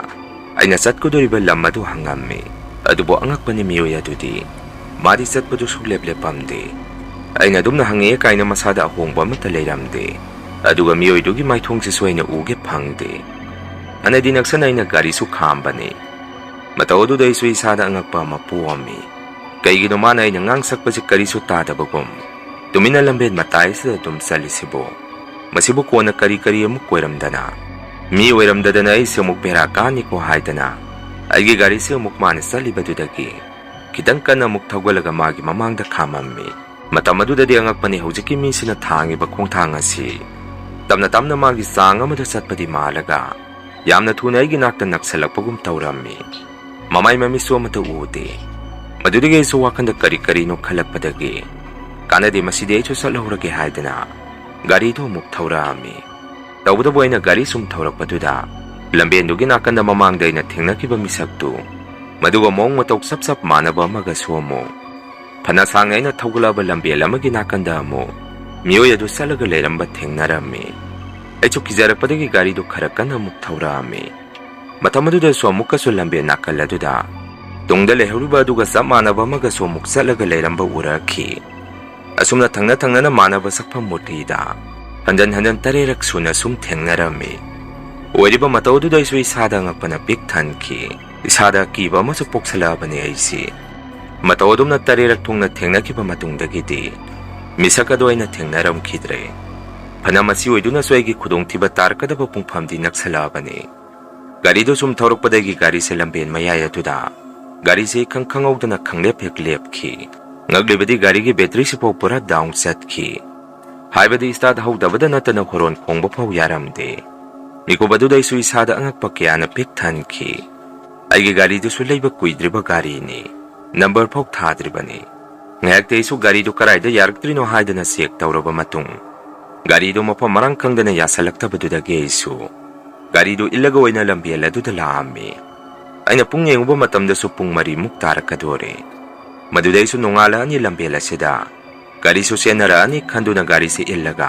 ꯑꯩꯅ ꯆꯠꯀꯗꯧꯔꯤꯕ ꯂꯝ ꯑꯗꯨ ꯍꯪꯉꯝꯃꯤ꯫ ꯑꯗꯨꯕꯨ ꯑꯉꯛꯄꯅꯤ, ꯃꯤꯑꯣꯏ ꯑꯗꯨꯗꯤ ꯃꯥꯗꯤ ꯆꯠꯄꯗꯨ ꯁꯨꯛꯂꯦꯞ ꯂꯦꯞꯄꯝꯗꯦ꯫ ꯑꯩꯅ ꯑꯗꯨꯝꯅ ꯍꯪꯉꯛꯑꯦ ꯀꯥꯏꯅ ꯃꯁꯥꯗ ꯑꯍꯣꯡꯕ ꯑꯃꯠꯇ ꯂꯩꯔꯝꯗꯦ꯫ ꯑꯗꯨꯒ ꯃꯤꯑꯣꯏꯗꯨꯒꯤ ꯃꯥꯏꯊꯣꯡꯁꯤꯁꯨ ꯑꯩꯅ ꯎꯒꯦ ꯐꯪꯗꯦ꯫ ꯐꯅꯗꯤ ꯅꯛꯁꯟꯅ ꯑꯩꯅ ꯒꯥꯔꯤꯁꯨ ꯈꯥꯝꯕꯅꯤ꯫ ꯃꯇꯧ ꯑꯗꯨꯗ ꯑꯩꯁꯨ ꯏꯁꯥꯗ ꯑꯉꯛꯄ ꯑꯃ ꯄꯣꯛꯑꯝꯃꯤ꯫ ꯀꯩꯒꯤꯅꯣ ꯃꯥꯅ ꯑꯩꯅ ꯉꯥꯡꯁꯛꯄꯁꯤ ꯀꯔꯤꯁꯨ ꯇꯥꯗꯕꯒꯨꯝ ꯇꯨꯃꯤꯟꯅ ꯂꯝꯕꯦꯟ ꯃꯇꯥꯏꯁꯤꯗ ꯑꯗꯨꯝ ꯆꯠꯂꯤꯁꯤꯕꯣ? ꯃꯁꯤꯕꯨ ꯀꯣꯟꯅ ꯀꯔꯤ ꯀꯔꯤ ꯑꯃꯨꯛ ꯑꯣꯏꯔꯝꯗꯅ, ꯃꯤ ꯑꯣꯏꯔꯝꯗꯗꯅ ꯑꯩꯁꯦ ꯑꯃꯨꯛ ꯕꯦꯔꯥ ꯀꯥꯅꯤꯀꯣ ꯍꯥꯏꯗꯅ ꯑꯩꯒꯤ ꯒꯥꯔꯤꯁꯦ ꯑꯃꯨꯛ ꯃꯥꯅ ꯆꯠꯂꯤꯕꯗꯨꯗꯒꯤ ꯈꯤꯇꯪ ꯀꯟꯅ ꯑꯃꯨꯛ ꯊꯧꯒꯠꯂꯒ ꯃꯥꯒꯤ ꯃꯃꯥꯡꯗ ꯈꯥꯝꯃꯝꯃꯤ꯫ ꯃꯇꯝ ꯑꯗꯨꯗꯗꯤ ꯑꯉꯛꯄꯅꯤ, ꯍꯧꯖꯤꯛꯀꯤ ꯃꯤꯁꯤꯅ ꯊꯥꯡꯉꯤꯕ ꯈꯣꯡꯊꯥꯡ ꯑꯁꯤ ꯇꯞꯅ ꯇꯞꯅ ꯃꯥꯒꯤ ꯆꯥꯡ ꯑꯃꯗ ꯆꯠꯄꯗꯤ ꯃꯥꯜꯂꯒ ꯌꯥꯝꯅ ꯊꯨꯅ ꯑꯩꯒꯤ ꯅꯥꯛꯇ ꯅꯛꯁꯜꯂꯛꯄꯒꯨꯝ ꯇꯧꯔꯝꯃꯤ꯫ ꯃꯃꯥꯏ ꯃꯃꯤꯠꯁꯨ ꯑꯃꯠꯇ ꯎꯗꯦ꯫ ꯃꯗꯨꯗꯒꯤ ꯑꯩꯁꯨ ꯋꯥꯈꯜꯗ ꯀꯔꯤ ꯀꯔꯤꯅꯣ ꯈꯜꯂꯛꯄꯗꯒꯤ, "ꯀꯥꯟꯅꯗꯦ, ꯃꯁꯤꯗꯤ ꯑꯩꯁꯨ ꯆꯠꯍꯧꯔꯒꯦ" ꯍꯥꯏꯗꯅ ꯒꯥꯔꯤꯗꯨ ꯑꯃꯨꯛ ꯊꯧꯔꯛꯑꯝꯃꯤ꯫ ꯇꯧꯕꯇꯕꯨ ꯑꯩꯅ ꯒꯥꯔꯤ ꯁꯨꯝ ꯊꯧꯔꯛꯄꯗꯨꯗ ꯂꯝꯕꯦꯟꯗꯨꯒꯤ ꯅꯥꯀꯟꯗ ꯃꯃꯥꯡꯗ ꯑꯩꯅ ꯊꯦꯡꯅꯈꯤꯕ ꯃꯤꯁꯛꯇꯨ, ꯃꯗꯨꯒ ꯃꯑꯣꯡ ꯃꯇꯧ ꯆꯞ ꯆꯞ ꯃꯥꯟꯅꯕ ꯑꯃꯒꯁꯨ ꯑꯃꯨꯛ ꯐꯅ ꯁꯥꯡꯅ ꯑꯩꯅ ꯊꯧꯒꯠꯂꯛꯑꯕ ꯂꯝꯕꯦꯜ ꯑꯃꯒꯤ ꯅꯥꯀꯟꯗ ꯑꯃꯨꯛ ꯃꯤꯑꯣꯏ ꯑꯗꯨ ꯆꯠꯂꯒ ꯂꯩꯔꯝꯕ ꯊꯦꯡꯅꯔꯝꯃꯤ꯫ ꯑꯩꯁꯨ ꯀꯤꯖꯔꯛꯄꯗꯒꯤ ꯒꯥꯔꯤꯗꯨ ꯈꯔ ꯀꯟꯅ ꯑꯃꯨꯛ ꯊꯧꯔꯛꯑꯝꯃꯤ꯫ ꯃꯇꯝ ꯑꯗꯨꯗꯁꯨ ꯑꯃꯨꯛꯀꯁꯨ ꯂꯝꯕꯦꯜ ꯅꯥꯀꯜ ꯑꯗꯨꯗ ꯇꯨꯡꯗ ꯂꯩꯍꯧꯔꯤꯕ ꯑꯗꯨꯒ ꯆꯞ ꯃꯥꯟꯅꯕ ꯑꯃꯒꯁꯨ ꯑꯃꯨꯛ ꯆꯠꯂꯒ ꯂꯩꯔꯝꯕ ꯎꯔꯛꯈꯤ꯫ ꯑꯁꯨꯝꯅ ꯊꯪꯅ ꯊꯪꯅꯅ ꯃꯥꯟꯅꯕ ꯁꯛꯐꯝ ꯃꯨꯔꯇꯤꯗ ꯍꯟꯖꯟ ꯍꯟꯖꯟ ꯇꯔꯦꯠꯔꯛ ꯁꯨꯅ ꯁꯨꯝ ꯊꯦꯡꯅꯔꯝꯃꯤ꯫ ꯑꯣꯏꯔꯤꯕ ꯃꯇꯧ ꯑꯗꯨꯗ ꯑꯩꯁꯨ ꯏꯁꯥꯗ ꯑꯉꯛꯄꯅ ꯄꯤꯛ ꯊꯟꯈꯤ꯫ ꯏꯁꯥꯗ ꯑꯀꯤꯕ ꯑꯃꯁꯨ ꯄꯣꯛꯁꯜꯂꯛꯑꯕꯅꯤ ꯑꯩꯁꯤ꯫ ꯃꯇꯧ ꯑꯗꯨꯝꯅ ꯇꯔꯦꯠꯔꯛ ꯊꯨꯡꯅ ꯊꯦꯡꯅꯈꯤꯕ ꯃꯇꯨꯡꯗꯒꯤꯗꯤ ꯃꯤꯁꯛ ꯑꯗꯨ ꯑꯩꯅ ꯊꯦꯡꯅꯔꯝꯈꯤꯗ꯭ꯔꯦ꯫ ꯐꯅ ꯃꯁꯤ ꯑꯣꯏꯗꯨꯅꯁꯨ ꯑꯩꯒꯤ ꯈꯨꯗꯣꯡꯊꯤꯕ ꯇꯥꯔꯛꯀꯗꯕ ꯄꯨꯡꯐꯝꯗꯤ ꯅꯛꯁꯜꯂꯛꯑꯕꯅꯤ꯫ ꯒꯥꯔꯤꯗꯨ ꯁꯨꯝ ꯊꯧꯔꯛꯄꯗꯒꯤ ꯒꯥꯔꯤꯁꯦ ꯂꯝꯕꯦꯟ ꯃꯌꯥꯏ ꯑꯗꯨꯗ ꯒꯥꯔꯤꯁꯦ ꯏꯈꯪ ꯈꯪꯍꯧꯗꯅ ꯈꯪꯂꯦꯞ ꯍꯦꯛ ꯂꯦꯞꯈꯤ꯫ ꯉꯛꯂꯤꯕꯗꯤ ꯒꯥꯔꯤꯒꯤ ꯕꯦꯇ꯭ꯔꯤꯁꯤꯐꯥꯎ ꯄꯨꯔꯥ ꯗꯥꯎꯟ ꯆꯠꯈꯤ꯫ ꯍꯥꯏꯕꯗꯤ ꯁ꯭ꯇꯥꯔꯠ ꯍꯧꯗꯕꯗ ꯅꯠꯇꯅ ꯍꯣꯔꯣꯟ ꯈꯣꯡꯕ ꯐꯥꯎ ꯌꯥꯔꯝꯗꯦ꯫ ꯃꯤꯀꯨꯞ ꯑꯗꯨꯗ ꯑꯩꯁꯨ ꯏꯁꯥꯗ ꯑꯉꯛꯄ ꯀꯌꯥꯅ ꯄꯤꯛ ꯊꯟꯈꯤ꯫ ꯑꯩꯒꯤ ꯒꯥꯔꯤꯗꯨꯁꯨ ꯂꯩꯕ ꯀꯨꯏꯗ꯭ꯔꯤꯕ ꯒꯥꯔꯤꯅꯤ, ꯅꯝꯕꯔ ꯐꯥꯎ ꯊꯥꯗ꯭ꯔꯤꯕꯅꯤ꯫ ꯉꯥꯏꯍꯥꯛꯇꯤ ꯑꯩꯁꯨ ꯒꯥꯔꯤꯗꯨ ꯀꯗꯥꯏꯗ ꯌꯥꯔꯛꯇ꯭ꯔꯤꯅꯣ ꯍꯥꯏꯗꯅ ꯆꯦꯛ ꯇꯧꯔꯕ ꯃꯇꯨꯡ, ꯒꯥꯔꯤꯗꯨ ꯃꯐꯝ ꯃꯔꯥꯡ ꯈꯪꯗꯅ ꯌꯥꯁꯜꯂꯛꯇꯕꯗꯨꯗꯒꯤ ꯑꯩꯁꯨ ꯒꯥꯔꯤꯗꯨ ꯏꯜꯂꯒ ꯑꯣꯏꯅ ꯂꯝꯕꯦꯜ ꯑꯗꯨꯗ ꯂꯥꯛꯑꯝꯃꯤ꯫ ꯑꯩꯅ ꯄꯨꯡ ꯌꯦꯡꯉꯨꯕ ꯃꯇꯝꯗꯁꯨ ꯄꯨꯡ ꯃꯔꯤꯃꯨꯛ ꯇꯥꯔꯛꯀꯗꯣꯔꯦ꯫ ꯃꯗꯨꯗꯩꯁꯨ ꯅꯣꯡꯉꯥꯜꯂꯛꯑꯅꯤ ꯂꯝꯕꯦꯜ ꯑꯁꯤꯗ, ꯒꯥꯔꯤꯁꯨ ꯆꯦꯟꯅꯔꯛꯑꯅꯤ ꯈꯟꯗꯨꯅ ꯒꯥꯔꯤꯁꯤ ꯏꯜꯂꯒ,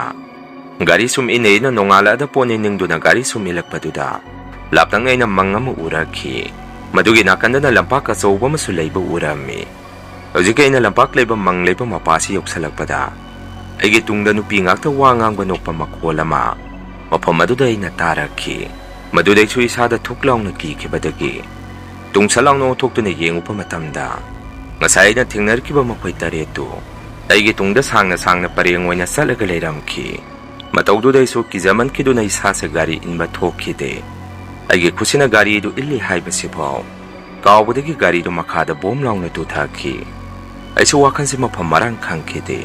ꯒꯥꯔꯤ ꯁꯨꯝ ꯏꯟꯅ ꯏꯟꯅ ꯅꯣꯡꯉꯥꯜꯂꯛꯑꯗ ꯄꯣꯠꯅꯤ ꯅꯤꯡꯗꯨꯅ ꯒꯥꯔꯤ ꯁꯨꯝ ꯏꯜꯂꯛꯄꯗꯨꯗ, ꯂꯥꯞꯇꯛꯅ ꯑꯩꯅ ꯃꯪ ꯑꯃ ꯎꯔꯛꯈꯤ꯫ ꯃꯗꯨꯒꯤ ꯅꯥꯀꯟꯗꯅ ꯂꯝꯄꯥꯛ ꯑꯆꯧꯕ ꯑꯃꯁꯨ ꯂꯩꯕ ꯎꯔꯝꯃꯤ꯫ ꯍꯧꯖꯤꯛꯀꯤ ꯑꯩꯅ ꯂꯝꯄꯥꯛ ꯂꯩꯕ ꯃꯪ ꯂꯩꯕ ꯃꯄꯥꯁꯤ ꯌꯧꯁꯜꯂꯛꯄꯗ, ꯑꯩꯒꯤ ꯇꯨꯡꯗ ꯅꯨꯄꯤ ꯉꯥꯛꯇ ꯋꯥ ꯉꯥꯡꯕ ꯅꯣꯛꯄ ꯃꯈꯣꯜ ꯑꯃ ꯃꯐꯝ ꯑꯗꯨꯗ ꯑꯩꯅ ꯇꯥꯔꯛꯈꯤ꯫ ꯃꯗꯨꯗꯩꯁꯨ ꯏꯁꯥꯗ ꯊꯨꯛ ꯂꯥꯎꯅ ꯀꯤꯈꯤꯕꯗꯒꯤ ꯇꯨꯡꯁꯠ ꯂꯥꯎꯅ ꯑꯣꯟꯊꯣꯛꯇꯨꯅ ꯌꯦꯡꯉꯨꯕ ꯃꯇꯝꯗ, ꯉꯁꯥꯏ ꯑꯩꯅ ꯊꯦꯡꯅꯔꯛꯈꯤꯕ ꯃꯈꯣꯏ ꯇꯔꯦꯠꯇꯨ ꯑꯩꯒꯤ ꯇꯨꯡꯗ ꯁꯥꯡꯅ ꯁꯥꯡꯅ ꯄꯔꯦꯡ ꯑꯣꯏꯅ ꯆꯠꯂꯒ ꯂꯩꯔꯝꯈꯤ꯫ ꯃꯇꯧꯗꯨꯗ ꯑꯩꯁꯨ ꯀꯤꯖꯃꯟꯈꯤꯗꯨꯅ ꯏꯁꯥꯁꯦ ꯒꯥꯔꯤ ꯏꯟꯕ ꯊꯣꯛꯈꯤꯗꯦ꯫ ꯑꯩꯒꯤ ꯈꯨꯠꯁꯤꯅ ꯒꯥꯔꯤꯗꯨ ꯏꯜꯂꯤ ꯍꯥꯏꯕꯁꯤꯐꯥꯎ ꯀꯥꯎꯕꯗꯒꯤ ꯒꯥꯔꯤꯗꯨ ꯃꯈꯥꯗ ꯕꯣꯝ ꯂꯥꯎꯅ ꯇꯨꯊꯈꯤ꯫ ꯑꯩꯁꯨ ꯋꯥꯈꯜꯁꯦ ꯃꯐꯝ ꯃꯔꯥꯡ ꯈꯪꯈꯤꯗꯦ꯫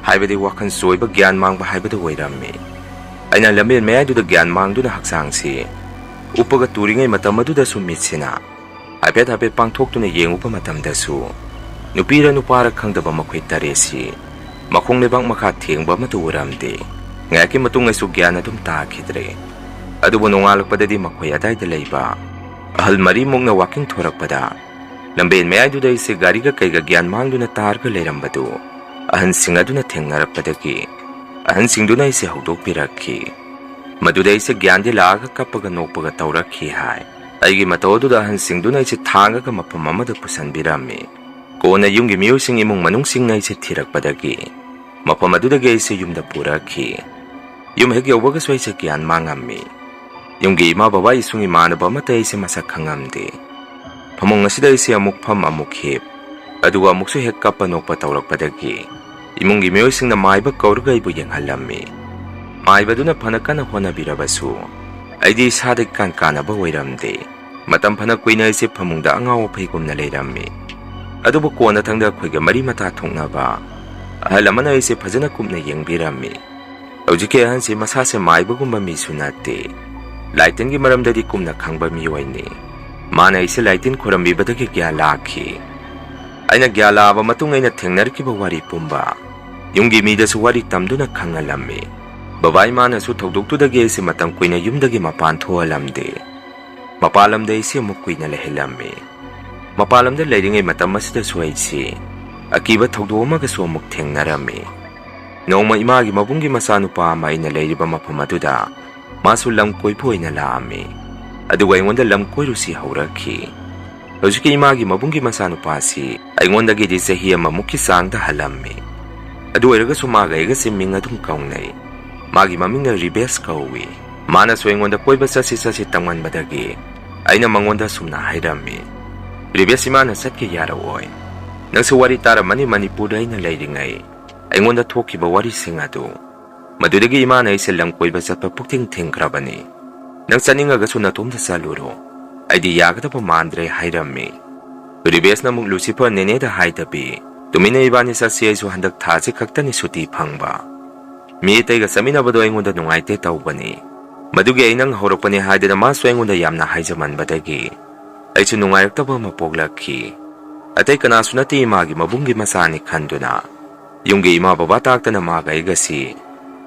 ꯍꯥꯏꯕꯗꯤ ꯋꯥꯈꯜ ꯆꯣꯏꯕ, ꯒ꯭ꯌꯥꯟ ꯃꯥꯡꯕ ꯍꯥꯏꯕꯗꯨ ꯑꯣꯏꯔꯝꯃꯤ꯫ ꯑꯩꯅ ꯂꯝꯕꯦꯟ ꯃꯌꯥꯏꯗꯨꯗ ꯒ꯭ꯌꯥꯟ ꯃꯥꯡꯗꯨꯅ ꯍꯛꯆꯥꯡꯁꯤ ꯎꯞꯄꯒ ꯇꯨꯔꯤꯉꯩ ꯃꯇꯝ ꯑꯗꯨꯗꯁꯨ ꯃꯤꯠꯁꯤꯅ ꯍꯥꯏꯐꯦꯠ ꯍꯥꯏꯐꯦꯠ ꯄꯥꯡꯊꯣꯛꯇꯨꯅ ꯌꯦꯡꯉꯨꯕ ꯃꯇꯝꯗꯁꯨ, ꯅꯨꯄꯤꯔ ꯅꯨꯄꯥꯔ ꯈꯪꯗꯕ ꯃꯈꯣꯏ ꯇꯔꯦꯠꯁꯤ ꯃꯈꯣꯡ ꯂꯩꯕꯥꯛ ꯃꯈꯥ ꯊꯦꯡꯕ ꯑꯃꯠꯇ ꯎꯔꯝꯗꯦ꯫ ꯉꯥꯏꯍꯥꯛꯀꯤ ꯃꯇꯨꯡ ꯑꯩꯁꯨ ꯒ꯭ꯌꯥꯟ ꯑꯗꯨꯝ ꯇꯥꯈꯤꯗ꯭ꯔꯦ꯫ ꯑꯗꯨꯕꯨ ꯅꯣꯡꯉꯥꯜꯂꯛꯄꯗꯗꯤ ꯃꯈꯣꯏ ꯑꯗꯥꯏꯗ ꯂꯩꯕ ꯑꯍꯜ ꯃꯔꯤꯃꯨꯛꯅ ꯋꯥꯀꯤꯡ ꯊꯣꯔꯛꯄꯗ, ꯂꯝꯕꯦꯟ ꯃꯌꯥꯏꯗꯨꯗ ꯑꯩꯁꯦ ꯒꯥꯔꯤꯒ ꯀꯩꯒ ꯒ꯭ꯌꯥꯟ ꯃꯥꯡꯗꯨꯅ ꯇꯥꯔꯒ ꯂꯩꯔꯝꯕꯗꯨ ꯑꯍꯟꯁꯤꯡ ꯑꯗꯨꯅ ꯊꯦꯡꯅꯔꯛꯄꯗꯒꯤ, ꯑꯍꯟꯁꯤꯡꯗꯨꯅ ꯑꯩꯁꯦ ꯍꯧꯗꯣꯛꯄꯤꯔꯛꯈꯤ꯫ ꯃꯗꯨꯗ ꯑꯩꯁꯦ ꯒ꯭ꯌꯥꯟꯗꯤ ꯂꯥꯛꯑꯒ ꯀꯞꯄꯒ ꯅꯣꯛꯄꯒ ꯇꯧꯔꯛꯈꯤ ꯍꯥꯏ꯫ ꯑꯩꯒꯤ ꯃꯇꯧ ꯑꯗꯨꯗ ꯑꯍꯟꯁꯤꯡꯗꯨꯅ ꯑꯩꯁꯦ ꯊꯥꯡꯉꯒ ꯃꯐꯝ ꯑꯃꯗ ꯄꯨꯁꯟꯕꯤꯔꯝꯃꯤ꯫ ꯀꯣꯟꯅ ꯌꯨꯝꯒꯤ ꯃꯤꯑꯣꯏꯁꯤꯡ, ꯏꯃꯨꯡ ꯃꯅꯨꯡꯁꯤꯡꯅ ꯑꯩꯁꯦ ꯊꯤꯔꯛꯄꯗꯒꯤ ꯃꯐꯝ ꯑꯗꯨꯗꯒꯤ ꯑꯩꯁꯦ ꯌꯨꯝꯗ ꯄꯨꯔꯛꯈꯤ꯫ ꯌꯨꯝ ꯍꯦꯛ ꯌꯧꯕꯒꯁꯨ ꯑꯩꯁꯦ ꯒ꯭ꯌꯥꯟ ꯃꯥꯡꯉꯝꯃꯤ꯫ ꯌꯨꯝꯒꯤ ꯏꯃꯥ ꯕꯕꯥ, ꯏꯁꯨꯡ ꯏꯃꯥꯟꯅꯕ ꯑꯃꯠꯇ ꯑꯩꯁꯦ ꯃꯁꯛ ꯈꯪꯉꯝꯗꯦ꯫ ꯐꯃꯨꯡ ꯑꯁꯤꯗ ꯑꯩꯁꯦ ꯑꯃꯨꯛ ꯐꯝ ꯑꯃꯨꯛ ꯍꯤꯞ, ꯑꯗꯨꯒ ꯑꯃꯨꯛꯁꯨ ꯍꯦꯛ ꯀꯞꯄ ꯅꯣꯛꯄ ꯇꯧꯔꯛꯄꯗꯒꯤ ꯏꯃꯨꯡꯒꯤ ꯃꯤꯑꯣꯏꯁꯤꯡꯅ ꯃꯥꯏꯕ ꯀꯧꯔꯒ ꯑꯩꯕꯨ ꯌꯦꯡꯍꯜꯂꯝꯃꯤ꯫ ꯃꯥꯏꯕꯗꯨꯅ ꯐꯅ ꯀꯟꯅ ꯍꯣꯠꯅꯕꯤꯔꯕꯁꯨ ꯑꯩꯗꯤ ꯏꯁꯥꯗ ꯏꯀꯥꯟ ꯀꯥꯟꯅꯕ ꯑꯣꯏꯔꯝꯗꯦ꯫ ꯃꯇꯝ ꯐꯅ ꯀꯨꯏꯅ ꯑꯩꯁꯦ ꯐꯃꯨꯡꯗ ꯑꯉꯥꯎ ꯑꯐꯩꯒꯨꯝꯅ ꯂꯩꯔꯝꯃꯤ꯫ ꯑꯗꯨꯕꯨ ꯀꯣꯟꯅꯊꯪꯗ ꯑꯩꯈꯣꯏꯒ ꯃꯔꯤ ꯃꯇꯥ ꯊꯣꯛꯅꯕ ꯑꯍꯜ ꯑꯃꯅ ꯑꯩꯁꯦ ꯐꯖꯅ ꯀꯨꯞꯅ ꯌꯦꯡꯕꯤꯔꯝꯃꯤ꯫ ꯍꯧꯖꯤꯛꯀꯤ ꯑꯍꯟꯁꯤ ꯃꯁꯥꯁꯦ ꯃꯥꯏꯕꯒꯨꯝꯕ ꯃꯤꯁꯨ ꯅꯠꯇꯦ꯫ ꯂꯥꯏꯇꯤꯟꯒꯤ ꯃꯔꯝꯗꯗꯤ ꯀꯨꯞꯅ ꯈꯪꯕ ꯃꯤꯑꯣꯏꯅꯤ꯫ ꯃꯥꯅ ꯑꯩꯁꯦ ꯂꯥꯏꯇꯤꯟ ꯈꯣꯏꯔꯝꯕꯤꯕꯗꯒꯤ ꯒ꯭ꯌꯥꯟ ꯂꯥꯛꯈꯤ꯫ ꯑꯩꯅ ꯒ꯭ꯌꯥꯟ ꯂꯥꯛꯑꯕ ꯃꯇꯨꯡ ꯑꯩꯅ ꯊꯦꯡꯅꯔꯛꯈꯤꯕ ꯋꯥꯔꯤ ꯄꯨꯝꯕ, ꯌꯨꯝꯒꯤ ꯃꯤꯗꯁꯨ ꯋꯥꯔꯤ ꯇꯝꯗꯨꯅ ꯈꯪꯍꯜꯂꯝꯃꯤ꯫ ꯕꯕꯥ ꯏꯃꯥꯅꯁꯨ ꯊꯧꯗꯣꯛꯇꯨꯗꯒꯤ ꯑꯩꯁꯦ ꯃꯇꯝ ꯀꯨꯏꯅ ꯌꯨꯝꯗꯒꯤ ꯃꯄꯥꯟ ꯊꯣꯛꯍꯜꯂꯝꯗꯦ꯫ ꯃꯄꯥꯟ ꯂꯝꯗ ꯑꯩꯁꯦ ꯑꯃꯨꯛ ꯀꯨꯏꯅ ꯂꯩꯍꯜꯂꯝꯃꯤ꯫ ꯃꯄꯥꯟ ꯂꯝꯗ ꯂꯩꯔꯤꯉꯩ ꯃꯇꯝ ꯑꯁꯤꯗꯁꯨ ꯑꯩꯁꯦ ꯑꯀꯤꯕ ꯊꯧꯗꯣꯛ ꯑꯃꯒꯁꯨ ꯑꯃꯨꯛ ꯊꯦꯡꯅꯔꯝꯃꯤ꯫ ꯅꯣꯡꯃ ꯏꯃꯥꯒꯤ ꯃꯕꯨꯡꯒꯤ ꯃꯆꯥꯅꯨꯄꯥ ꯑꯃ ꯑꯩꯅ ꯂꯩꯔꯤꯕ ꯃꯐꯝ ꯑꯗꯨꯗ ꯃꯥꯁꯨ ꯂꯝ ꯀꯣꯏꯕ ꯑꯣꯏꯅ ꯂꯥꯛꯑꯝꯃꯤ꯫ ꯑꯗꯨꯒ ꯑꯩꯉꯣꯟꯗ ꯂꯝ ꯀꯣꯏꯔꯨꯁꯤ ꯍꯧꯔꯛꯈꯤ꯫ ꯍꯧꯖꯤꯛꯀꯤ ꯏꯃꯥꯒꯤ ꯃꯕꯨꯡꯒꯤ ꯃꯆꯥꯅꯨꯄꯥꯁꯤ ꯑꯩꯉꯣꯟꯗꯒꯤꯗꯤ ꯆꯍꯤ ꯑꯃꯃꯨꯛꯀꯤ ꯆꯥꯡꯗ ꯍꯜꯂꯝꯃꯤ꯫ ꯑꯗꯨ ꯑꯣꯏꯔꯒꯁꯨ ꯃꯥꯒ ꯑꯩꯒꯁꯦ ꯃꯤꯡ ꯑꯗꯨꯝ ꯀꯧꯅꯩ꯫ ꯃꯥꯒꯤ ꯃꯃꯤꯡꯅ ꯔꯤꯕꯦꯁ ꯀꯧꯏ꯫ ꯃꯥꯅꯁꯨ ꯑꯩꯉꯣꯟꯗ ꯀꯣꯏꯕ ꯆꯠꯁꯤ ꯆꯠꯁꯤ ꯇꯝꯃꯟꯕꯗꯒꯤ ꯑꯩꯅ ꯃꯉꯣꯟꯗ ꯑꯁꯨꯝꯅ ꯍꯥꯏꯔꯝꯃꯤ, "ꯔꯤꯕꯦꯁ, ꯏꯃꯥꯅ ꯆꯠꯀꯦ ꯌꯥꯔꯛꯑꯣꯏ꯫ ꯅꯪꯁꯨ ꯋꯥꯔꯤ ꯇꯥꯔꯝꯃꯅꯤ ꯃꯅꯤꯄꯨꯔꯗ ꯑꯩꯅ ꯂꯩꯔꯤꯉꯩ ꯑꯩꯉꯣꯟꯗ ꯊꯣꯛꯈꯤꯕ ꯋꯥꯔꯤꯁꯤꯡ ꯑꯗꯨ꯫ ꯃꯗꯨꯗꯒꯤ ꯏꯃꯥꯅ ꯑꯩꯁꯦ ꯂꯝ ꯀꯣꯏꯕ ꯆꯠꯄ ꯄꯨꯛꯊꯤꯡ ꯊꯤꯡꯈ꯭ꯔꯕꯅꯤ꯫ ꯅꯪ ꯆꯠꯅꯤꯡꯉꯒꯁꯨ ꯅꯇꯣꯝꯇ ꯆꯠꯂꯨꯔꯣ꯫ ꯑꯩꯗꯤ ꯌꯥꯒꯗꯕ ꯃꯥꯟꯗ꯭ꯔꯦ" ꯍꯥꯏꯔꯝꯃꯤ꯫ ꯔꯤꯕꯦꯁꯅ ꯑꯃꯨꯛ ꯂꯨꯁꯤꯐꯔ ꯅꯦꯅꯦꯗ ꯍꯥꯏꯗꯕꯤ, "ꯇꯨꯃꯤꯟꯅ ꯏꯕꯥꯅꯤ ꯆꯠꯁꯤ, ꯑꯩꯁꯨ ꯍꯟꯗꯛ ꯊꯥꯁꯤ ꯈꯛꯇꯅꯤ ꯁꯨꯇꯤ ꯐꯪꯕ꯫ ꯃꯤ ꯑꯇꯩꯒ ꯆꯠꯃꯤꯟꯅꯕꯗꯣ ꯑꯩꯉꯣꯟꯗ ꯅꯨꯡꯉꯥꯏꯇꯦ ꯇꯧꯕꯅꯤ꯫ ꯃꯗꯨꯒꯤ ꯑꯩ ꯅꯪ ꯍꯧꯔꯛꯄꯅꯦ" ꯍꯥꯏꯗꯅ ꯃꯥꯁꯨ ꯑꯩꯉꯣꯟꯗ ꯌꯥꯝꯅ ꯍꯥꯏꯖꯃꯟꯕꯗꯒꯤ ꯑꯩꯁꯨ ꯅꯨꯡꯉꯥꯏꯔꯛꯇꯕ ꯑꯃ ꯄꯣꯛꯂꯛꯈꯤ꯫ ꯑꯇꯩ ꯀꯅꯥꯁꯨ ꯅꯠꯇꯦ, ꯏꯃꯥꯒꯤ ꯃꯕꯨꯡꯒꯤ ꯃꯆꯥꯅꯤ ꯈꯟꯗꯨꯅ ꯌꯨꯝꯒꯤ ꯏꯃꯥ ꯕꯕꯥ ꯇꯥꯛꯇꯅ ꯃꯥꯒ ꯑꯩꯒꯁꯤ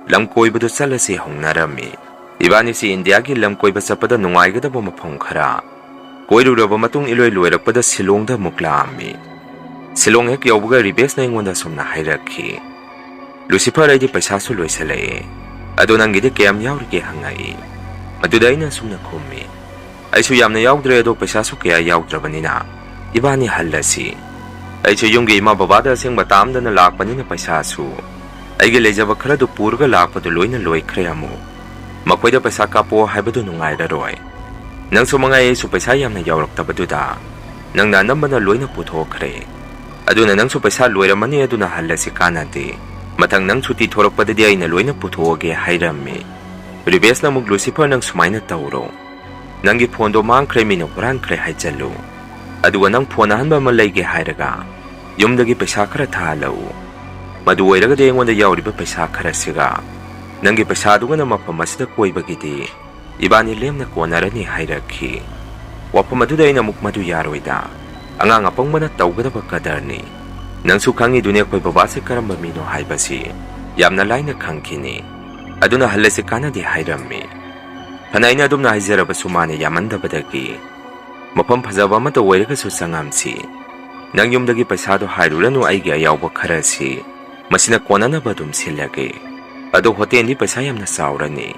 ꯂꯝ ꯀꯣꯏꯕꯗꯨ ꯆꯠꯂꯁꯤ ꯍꯧꯅꯔꯝꯃꯤ꯫ ꯏꯕꯥꯅꯤꯁꯤ ꯏꯟꯗꯤꯌꯥꯒꯤ ꯂꯝ ꯀꯣꯏꯕ ꯆꯠꯄꯗ ꯅꯨꯡꯉꯥꯏꯒꯗꯕ ꯃꯐꯝ ꯈꯔ ꯀꯣꯏꯔꯨꯔꯕ ꯃꯇꯨꯡ ꯏꯂꯣꯏ ꯂꯣꯏꯔꯛꯄꯗ ꯁꯤꯂꯣꯡꯗ ꯑꯃꯨꯛ ꯂꯥꯛꯑꯝꯃꯤ꯫ ꯁꯤꯂꯣꯡ ꯍꯦꯛ ꯌꯧꯕꯒ ꯔꯤꯕꯦꯁꯅ ꯑꯩꯉꯣꯟꯗ ꯑꯁꯨꯝꯅ ꯍꯥꯏꯔꯛꯈꯤ, "ꯂꯨꯁꯤꯐꯔ, ꯑꯩꯗꯤ ꯄꯩꯁꯥꯁꯨ ꯂꯣꯏꯁꯤꯜꯂꯛꯑꯦ꯫ ꯑꯗꯣ ꯅꯪꯒꯤꯗꯤ ꯀꯌꯥꯝ ꯌꯥꯎꯔꯤꯒꯦ?" ꯍꯪꯉꯛꯏ꯫ ꯃꯗꯨꯗ ꯑꯩꯅ ꯑꯁꯨꯝꯅ ꯈꯨꯝꯃꯤ, "ꯑꯩꯁꯨ ꯌꯥꯝꯅ ꯌꯥꯎꯗ꯭ꯔꯦ, ꯑꯗꯣ ꯄꯩꯁꯥꯁꯨ ꯀꯌꯥ ꯌꯥꯎꯗ꯭ꯔꯕꯅꯤꯅ ꯏꯕꯥꯅꯤ ꯍꯜꯂꯁꯤ꯫ ꯑꯩꯁꯨ ꯌꯨꯝꯒꯤ ꯏꯃꯥ ꯕꯕꯥꯗ ꯑꯁꯦꯡꯕ ꯇꯥꯝꯗꯅ ꯂꯥꯛꯄꯅꯤꯅ ꯄꯩꯁꯥꯁꯨ ꯑꯩꯒꯤ ꯂꯩꯖꯕ ꯈꯔꯗꯨ ꯄꯨꯔꯒ ꯂꯥꯛꯄꯗꯨ ꯂꯣꯏꯅ ꯂꯣꯏꯈ꯭ꯔꯦ꯫ ꯑꯃꯨꯛ ꯃꯈꯣꯏꯗ ꯄꯩꯁꯥ ꯀꯥꯞꯄꯣ ꯍꯥꯏꯕꯗꯨ ꯅꯨꯡꯉꯥꯏꯔꯔꯣꯏ꯫ ꯅꯪꯁꯨ ꯃꯉꯥꯏ, ꯑꯩꯁꯨ ꯄꯩꯁꯥ ꯌꯥꯝꯅ ꯌꯥꯎꯔꯛꯇꯕꯗꯨꯗ ꯅꯪꯅ ꯑꯅꯝꯕꯅ ꯂꯣꯏꯅ ꯄꯨꯊꯣꯛꯈ꯭ꯔꯦ꯫ ꯑꯗꯨꯅ ꯅꯪꯁꯨ ꯄꯩꯁꯥ ꯂꯣꯏꯔꯝꯃꯅꯤ, ꯑꯗꯨꯅ ꯍꯜꯂꯁꯤ ꯀꯥꯟꯅꯗꯦ꯫ ꯃꯊꯪ ꯅꯪ ꯁꯨꯇꯤ ꯊꯣꯔꯛꯄꯗꯗꯤ ꯑꯩꯅ ꯂꯣꯏꯅ ꯄꯨꯊꯣꯛꯑꯒꯦ" ꯍꯥꯏꯔꯝꯃꯤ꯫ ꯔꯤꯕꯦꯁꯅ ꯑꯃꯨꯛ, "ꯂꯨꯁꯤꯐꯔ, ꯅꯪ ꯁꯨꯃꯥꯏꯅ ꯇꯧꯔꯣ꯫ ꯅꯪꯒꯤ ꯐꯣꯟꯗꯣ ꯃꯥꯡꯈ꯭ꯔꯦ, ꯃꯤꯅ ꯍꯨꯔꯥꯟꯈ꯭ꯔꯦ ꯍꯥꯏꯖꯜꯂꯨ꯫ ꯑꯗꯨꯒ ꯅꯪ ꯐꯣꯟ ꯑꯍꯟꯕ ꯑꯃ ꯂꯩꯒꯦ ꯍꯥꯏꯔꯒ ꯌꯨꯝꯗꯒꯤ ꯄꯩꯁꯥ ꯈꯔ ꯊꯥꯍꯜꯂꯛꯎ꯫ ꯃꯗꯨ ꯑꯣꯏꯔꯒꯗꯤ ꯑꯩꯉꯣꯟꯗ ꯌꯥꯎꯔꯤꯕ ꯄꯩꯁꯥ ꯈꯔꯁꯤꯒ ꯅꯪꯒꯤ ꯄꯩꯁꯥꯗꯨꯒꯅ ꯃꯐꯝ ꯑꯁꯤꯗ ꯀꯣꯏꯕꯒꯤꯗꯤ ꯏꯕꯥꯅꯤ ꯂꯦꯝꯅ ꯀꯣꯟꯅꯔꯅꯤ ꯍꯥꯏꯔꯛꯈꯤ꯫ ꯋꯥꯐꯝ ꯑꯗꯨꯗ ꯑꯩꯅ ꯑꯃꯨꯛ ꯃꯗꯨ ꯌꯥꯔꯣꯏꯗ꯫ ꯑꯉꯥꯡ ꯑꯄꯪꯕꯅ ꯇꯧꯒꯗꯕ ꯀꯗꯔꯅꯤ꯫ ꯅꯪꯁꯨ ꯈꯪꯉꯤꯗꯨꯅꯤ ꯑꯩꯈꯣꯏ ꯕꯕꯥꯁꯦ ꯀꯔꯝꯕ ꯃꯤꯅꯣ ꯍꯥꯏꯕꯁꯤ ꯌꯥꯝꯅ ꯂꯥꯏꯅ ꯈꯪꯈꯤꯅꯤ꯫ ꯑꯗꯨꯅ ꯍꯜꯂꯁꯤ ꯀꯥꯟꯅꯗꯦ ꯍꯥꯏꯔꯝꯃꯤ꯫ ꯐꯅ ꯑꯩꯅ ꯑꯗꯨꯝꯅ ꯍꯥꯏꯖꯔꯕꯁꯨ ꯃꯥꯅ ꯌꯥꯃꯟꯗꯕꯗꯒꯤ ꯃꯐꯝ ꯐꯖꯕ ꯑꯃꯠꯇ ꯑꯣꯏꯔꯒꯁꯨ ꯆꯪꯉꯝꯁꯤ꯫ ꯅꯪ ꯌꯨꯝꯗꯒꯤ ꯄꯩꯁꯥꯗꯣ ꯍꯥꯏꯔꯨꯔꯅꯨ, ꯑꯩꯒꯤ ꯑꯌꯥꯎꯕ ꯈꯔꯁꯤ ꯃꯁꯤꯅ ꯀꯣꯟꯅꯅꯕ ꯑꯗꯨꯝ ꯁꯤꯜꯂꯒꯦ꯫ ꯑꯗꯣ ꯍꯣꯇꯦꯜꯗꯤ ꯄꯩꯁꯥ ꯌꯥꯝꯅ ꯆꯥꯎꯔꯅꯤ꯫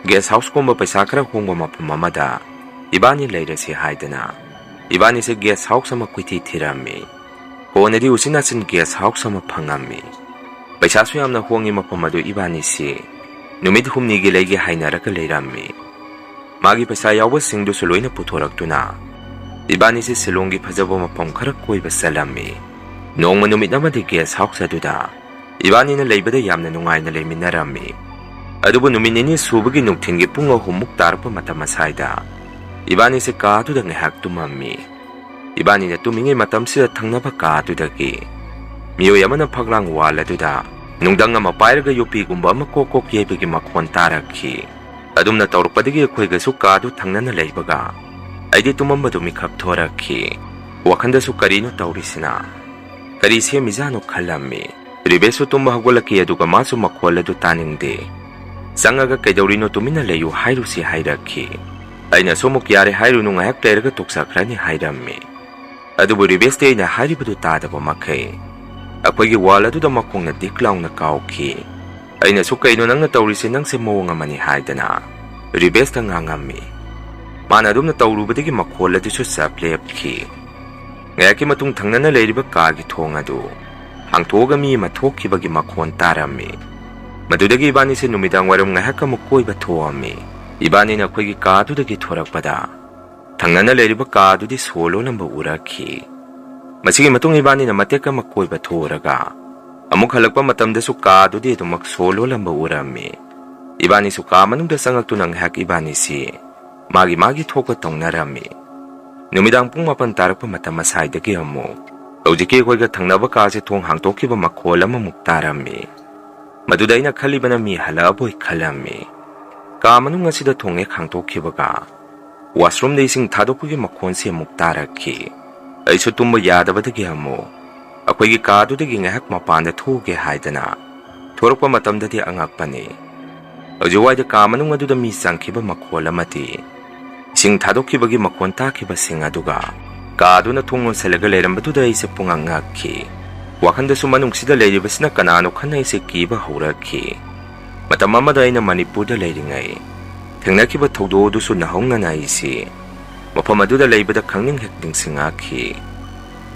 ꯒꯦꯁ ꯍꯥꯎꯁꯀꯨꯝꯕ ꯄꯩꯁꯥ ꯈꯔ ꯍꯣꯡꯕ ꯃꯐꯝ ꯑꯃꯗ ꯏꯕꯥꯅꯤ ꯂꯩꯔꯁꯤ ꯍꯥꯏꯗꯅ ꯏꯕꯥꯅꯤꯁꯦ ꯒꯦꯁ ꯍꯥꯎꯁ ꯑꯃ ꯀꯣꯏꯊꯤ ꯊꯤꯔꯝꯃꯤ꯫ ꯀꯣꯟꯅꯗꯤ ꯎꯆꯤꯟ ꯅꯥꯆꯤꯟ ꯒꯦꯁ ꯍꯥꯎꯁ ꯑꯃ ꯐꯪꯉꯝꯃꯤ꯫ ꯄꯩꯁꯥꯁꯨ ꯌꯥꯝꯅ ꯍꯣꯡꯉꯤ ꯃꯐꯝ ꯑꯗꯨ ꯏꯕꯥꯅꯤꯁꯤ ꯅꯨꯃꯤꯠ ꯍꯨꯝꯅꯤꯒꯤ ꯂꯩꯒꯦ ꯍꯥꯏꯅꯔꯒ ꯂꯩꯔꯝꯃꯤ꯫ ꯃꯥꯒꯤ ꯄꯩꯁꯥ ꯌꯥꯎꯕꯁꯤꯡꯗꯨꯁꯨ ꯂꯣꯏꯅ ꯄꯨꯊꯣꯔꯛꯇꯨꯅ ꯏꯕꯥꯅꯤꯁꯦ ꯁꯤꯂꯣꯡꯒꯤ ꯐꯖꯕ ꯃꯐꯝ ꯈꯔ ꯀꯣꯏꯕ ꯆꯠꯂꯝꯃꯤ꯫ ꯅꯣꯡꯃ ꯅꯨꯃꯤꯠ ꯑꯃꯗꯤ ꯒꯦꯁ ꯍꯥꯎꯁ ꯑꯗꯨꯗ ꯏꯕꯥꯅꯤꯅ ꯂꯩꯕꯗ ꯌꯥꯝꯅ ꯅꯨꯡꯉꯥꯏꯅ ꯂꯩꯃꯤꯟꯅꯔꯝꯃꯤ꯫ ꯑꯗꯨꯕꯨ ꯅꯨꯃꯤꯠ ꯅꯤꯅꯤ ꯁꯨꯕꯒꯤ ꯅꯨꯡꯊꯤꯟꯒꯤ ꯄꯨꯡ ꯑꯍꯨꯝꯃꯨꯛ ꯇꯥꯔꯛꯄ ꯃꯇꯝ ꯑꯁꯥꯏꯗ ꯏꯕꯥꯅꯤꯁꯦ ꯀꯥ ꯑꯗꯨꯗ ꯉꯥꯏꯍꯥꯛ ꯇꯨꯝꯃꯝꯃꯤ꯫ ꯏꯕꯥꯅꯤꯅ ꯇꯨꯝꯃꯤꯉꯩ ꯃꯇꯝꯁꯤꯗ ꯊꯪꯅꯕ ꯀꯥ ꯑꯗꯨꯗꯒꯤ ꯃꯤꯑꯣꯏ ꯑꯃꯅ ꯐꯛꯂꯥꯡ ꯋꯥꯜ ꯑꯗꯨꯗ ꯅꯨꯡꯗꯪ ꯑꯃ ꯄꯥꯏꯔꯒ ꯌꯣꯄꯤꯒꯨꯝꯕ ꯑꯃ ꯀꯣꯛ ꯀꯣꯛ ꯌꯩꯕꯒꯤ ꯃꯈꯣꯟ ꯇꯥꯔꯛꯈꯤ꯫ ꯑꯗꯨꯝꯅ ꯇꯧꯔꯛꯄꯗꯒꯤ ꯑꯩꯈꯣꯏꯒꯁꯨ ꯀꯥꯗꯨ ꯊꯪꯅꯅ ꯂꯩꯕꯒ ꯑꯩꯗꯤ ꯇꯨꯝꯃꯝꯕꯗꯨ ꯃꯤꯀꯞ ꯊꯣꯔꯛꯈꯤ꯫ ꯋꯥꯈꯟꯗꯁꯨ ꯀꯔꯤꯅꯣ ꯇꯧꯔꯤꯁꯤꯅ? ꯀꯔꯤ ꯁꯦꯝꯃꯤꯖꯥꯠꯅꯣ ꯈꯜꯂꯝꯃꯤ꯫ ꯔꯤꯕꯦꯁꯁꯨ ꯇꯨꯝꯕ ꯍꯧꯒꯠꯂꯛꯈꯤ, ꯑꯗꯨꯒ ꯃꯥꯁꯨ ꯃꯈꯣꯜ ꯑꯗꯨ ꯇꯥꯅꯤꯡꯗꯦ꯫ ꯆꯪꯉꯒ ꯀꯩꯗꯧꯔꯤꯅꯣ, ꯇꯨꯃꯤꯟꯅ ꯂꯩꯌꯨ ꯍꯥꯏꯔꯨꯁꯤ ꯍꯥꯏꯔꯛꯈꯤ꯫ ꯑꯩꯅꯁꯨ ꯑꯃꯨꯛ ꯌꯥꯔꯦ ꯍꯥꯏꯔꯨꯅꯨ, ꯉꯥꯏꯍꯥꯛ ꯂꯩꯔꯒ ꯇꯣꯛꯆꯈ꯭ꯔꯅꯤ ꯍꯥꯏꯔꯝꯃꯤ꯫ ꯑꯗꯨꯕꯨ ꯔꯤꯕꯦꯁꯇꯤ ꯑꯩꯅ ꯍꯥꯏꯔꯤꯕꯗꯨ ꯇꯥꯗꯕ ꯃꯈꯩ ꯑꯩꯈꯣꯏꯒꯤ ꯋꯥꯜ ꯑꯗꯨꯗ ꯃꯈꯣꯡꯅ ꯗꯤꯛ ꯂꯥꯎꯅ ꯀꯥꯎꯈꯤ꯫ ꯑꯩꯅꯁꯨ ꯀꯩꯅꯣ ꯅꯪꯅ ꯇꯧꯔꯤꯁꯦ, ꯅꯪꯁꯦ ꯃꯑꯣꯡ ꯑꯃꯅꯤ ꯍꯥꯏꯗꯅ ꯔꯤꯕꯦꯁꯇ ꯉꯥꯡꯉꯝꯃꯤ꯫ ꯃꯥꯅ ꯑꯗꯨꯝꯅ ꯇꯧꯔꯨꯕꯗꯒꯤ ꯃꯈꯣꯜ ꯑꯗꯨꯁꯨ ꯆꯞ ꯂꯦꯞꯈꯤ꯫ ꯉꯥꯏꯍꯥꯛꯀꯤ ꯃꯇꯨꯡ ꯊꯪꯅꯅ ꯂꯩꯔꯤꯕ ꯀꯥꯒꯤ ꯊꯣꯡ ꯑꯗꯨ ꯍꯥꯡꯊꯣꯛꯑꯒ ꯃꯤ ꯑꯃ ꯊꯣꯛꯈꯤꯕꯒꯤ ꯃꯈꯣꯟ ꯇꯥꯔꯝꯃꯤ꯫ ꯃꯗꯨꯗꯒꯤ ꯏꯕꯥꯅꯤꯁꯦ ꯅꯨꯃꯤꯗꯥꯡ ꯋꯥꯏꯔꯝ ꯉꯥꯏꯍꯥꯛ ꯑꯃꯨꯛ ꯀꯣꯏꯕ ꯊꯣꯛꯑꯝꯃꯤ꯫ ꯏꯕꯥꯅꯤꯅ ꯑꯩꯈꯣꯏꯒꯤ ꯀꯥ ꯑꯗꯨꯗꯒꯤ ꯊꯣꯔꯛꯄꯗ ꯊꯪꯅꯅ ꯂꯩꯔꯤꯕ ꯀꯥ ꯑꯗꯨꯗꯤ ꯁꯣ ꯂꯣꯜꯂꯝꯕ ꯎꯔꯛꯈꯤ꯫ ꯃꯁꯤꯒꯤ ꯃꯇꯨꯡ ꯏꯕꯥꯅꯤꯅ ꯃꯇꯦꯛ ꯑꯃ ꯀꯣꯏꯕ ꯊꯣꯛꯎꯔꯒ ꯑꯃꯨꯛ ꯍꯜꯂꯛꯄ ꯃꯇꯝꯗꯁꯨ ꯀꯥ ꯑꯗꯨꯗꯤ ꯑꯗꯨꯃꯛ ꯁꯣ ꯂꯣꯜꯂꯝꯕ ꯎꯔꯝꯃꯤ꯫ ꯏꯕꯥꯅꯤꯁꯨ ꯀꯥ ꯃꯅꯨꯡꯗ ꯆꯪꯉꯛꯇꯨꯅ ꯉꯥꯏꯍꯥꯛ ꯏꯕꯥꯅꯤꯁꯤ ꯃꯥꯒꯤ ꯃꯥꯒꯤ ꯊꯣꯛꯄ ꯇꯧꯅꯔꯝꯃꯤ꯫ ꯅꯨꯃꯤꯗꯥꯡ ꯄꯨꯡ ꯃꯥꯄꯟ ꯇꯥꯔꯛꯄ ꯃꯇꯝ ꯑꯁꯥꯏꯗꯒꯤ ꯑꯃꯨꯛ ꯍꯧꯖꯤꯛꯀꯤ ꯑꯩꯈꯣꯏꯒ ꯊꯪꯅꯕ ꯀꯥꯁꯦ ꯊꯣꯡ ꯍꯥꯡꯗꯣꯛꯈꯤꯕ ꯃꯈꯣꯜ ꯑꯃꯃꯨꯛ ꯇꯥꯔꯝꯃꯤ꯫ ꯃꯗꯨꯗ ꯑꯩꯅ ꯈꯜꯂꯤꯕꯅ ꯃꯤ ꯍꯜꯂꯛꯑꯕꯣꯏ ꯈꯜꯂꯝꯃꯤ꯫ ꯀꯥ ꯃꯅꯨꯡ ꯑꯁꯤꯗ ꯊꯣꯡ ꯍꯦꯛ ꯍꯥꯡꯗꯣꯛꯈꯤꯕꯒ washroomꯗ ꯏꯁꯤꯡ ꯊꯥꯗꯣꯛꯄꯒꯤ ꯃꯈꯣꯟꯁꯤ ꯑꯃꯨꯛ ꯇꯥꯔꯛꯈꯤ꯫ ꯑꯩꯁꯨ ꯇꯨꯝꯕ ꯌꯥꯗꯕꯗꯒꯤ ꯑꯃꯨꯛ ꯑꯩꯈꯣꯏꯒꯤ ꯀꯥꯗꯨꯗꯒꯤ ꯉꯥꯏꯍꯥꯛ ꯃꯄꯥꯟꯗ ꯊꯣꯛꯎꯒꯦ ꯍꯥꯏꯗꯅ ꯊꯣꯔꯛꯄ ꯃꯇꯝꯗꯗꯤ ꯑꯉꯛꯄꯅꯤ꯫ ꯍꯧꯖꯤꯛꯋꯥꯏꯗ ꯀꯥ ꯃꯅꯨꯡ ꯑꯗꯨꯗ ꯃꯤ ꯆꯪꯈꯤꯕ ꯃꯈꯣꯜ ꯑꯃꯗꯤ ꯏꯁꯤꯡ ꯊꯥꯗꯣꯛꯈꯤꯕꯒꯤ ꯃꯈꯣꯟ ꯇꯥꯈꯤꯕꯁꯤꯡ ꯑꯗꯨꯒ ꯀꯥꯗꯨꯅ ꯊꯣꯡ ꯂꯣꯟꯁꯤꯜꯂꯒ ꯂꯩꯔꯝꯕꯗꯨꯗ ꯑꯩꯁꯦ ꯄꯨꯡꯉꯛ ꯉꯛꯈꯤ꯫ ꯋꯥꯈꯜꯗꯁꯨ ꯃꯅꯨꯡꯁꯤꯗ ꯂꯩꯔꯤꯕꯁꯤꯅ ꯀꯅꯥꯅꯣ ꯈꯟꯅ ꯑꯩꯁꯦ ꯀꯤꯕ ꯍꯧꯔꯛꯈꯤ꯫ ꯃꯇꯝ ꯑꯃꯗ ꯑꯩꯅ ꯃꯅꯤꯄꯨꯔꯗ ꯂꯩꯔꯤꯉꯩ ꯊꯦꯡꯅꯈꯤꯕ ꯊꯧꯗꯣꯛ ꯑꯗꯨꯁꯨ ꯅꯧꯍꯧꯅꯅ ꯑꯩꯁꯤ ꯃꯐꯝ ꯑꯗꯨꯗ ꯂꯩꯕꯗ ꯈꯪꯅꯤꯡ ꯍꯦꯛ ꯅꯤꯡꯁꯤꯡꯉꯛꯈꯤ꯫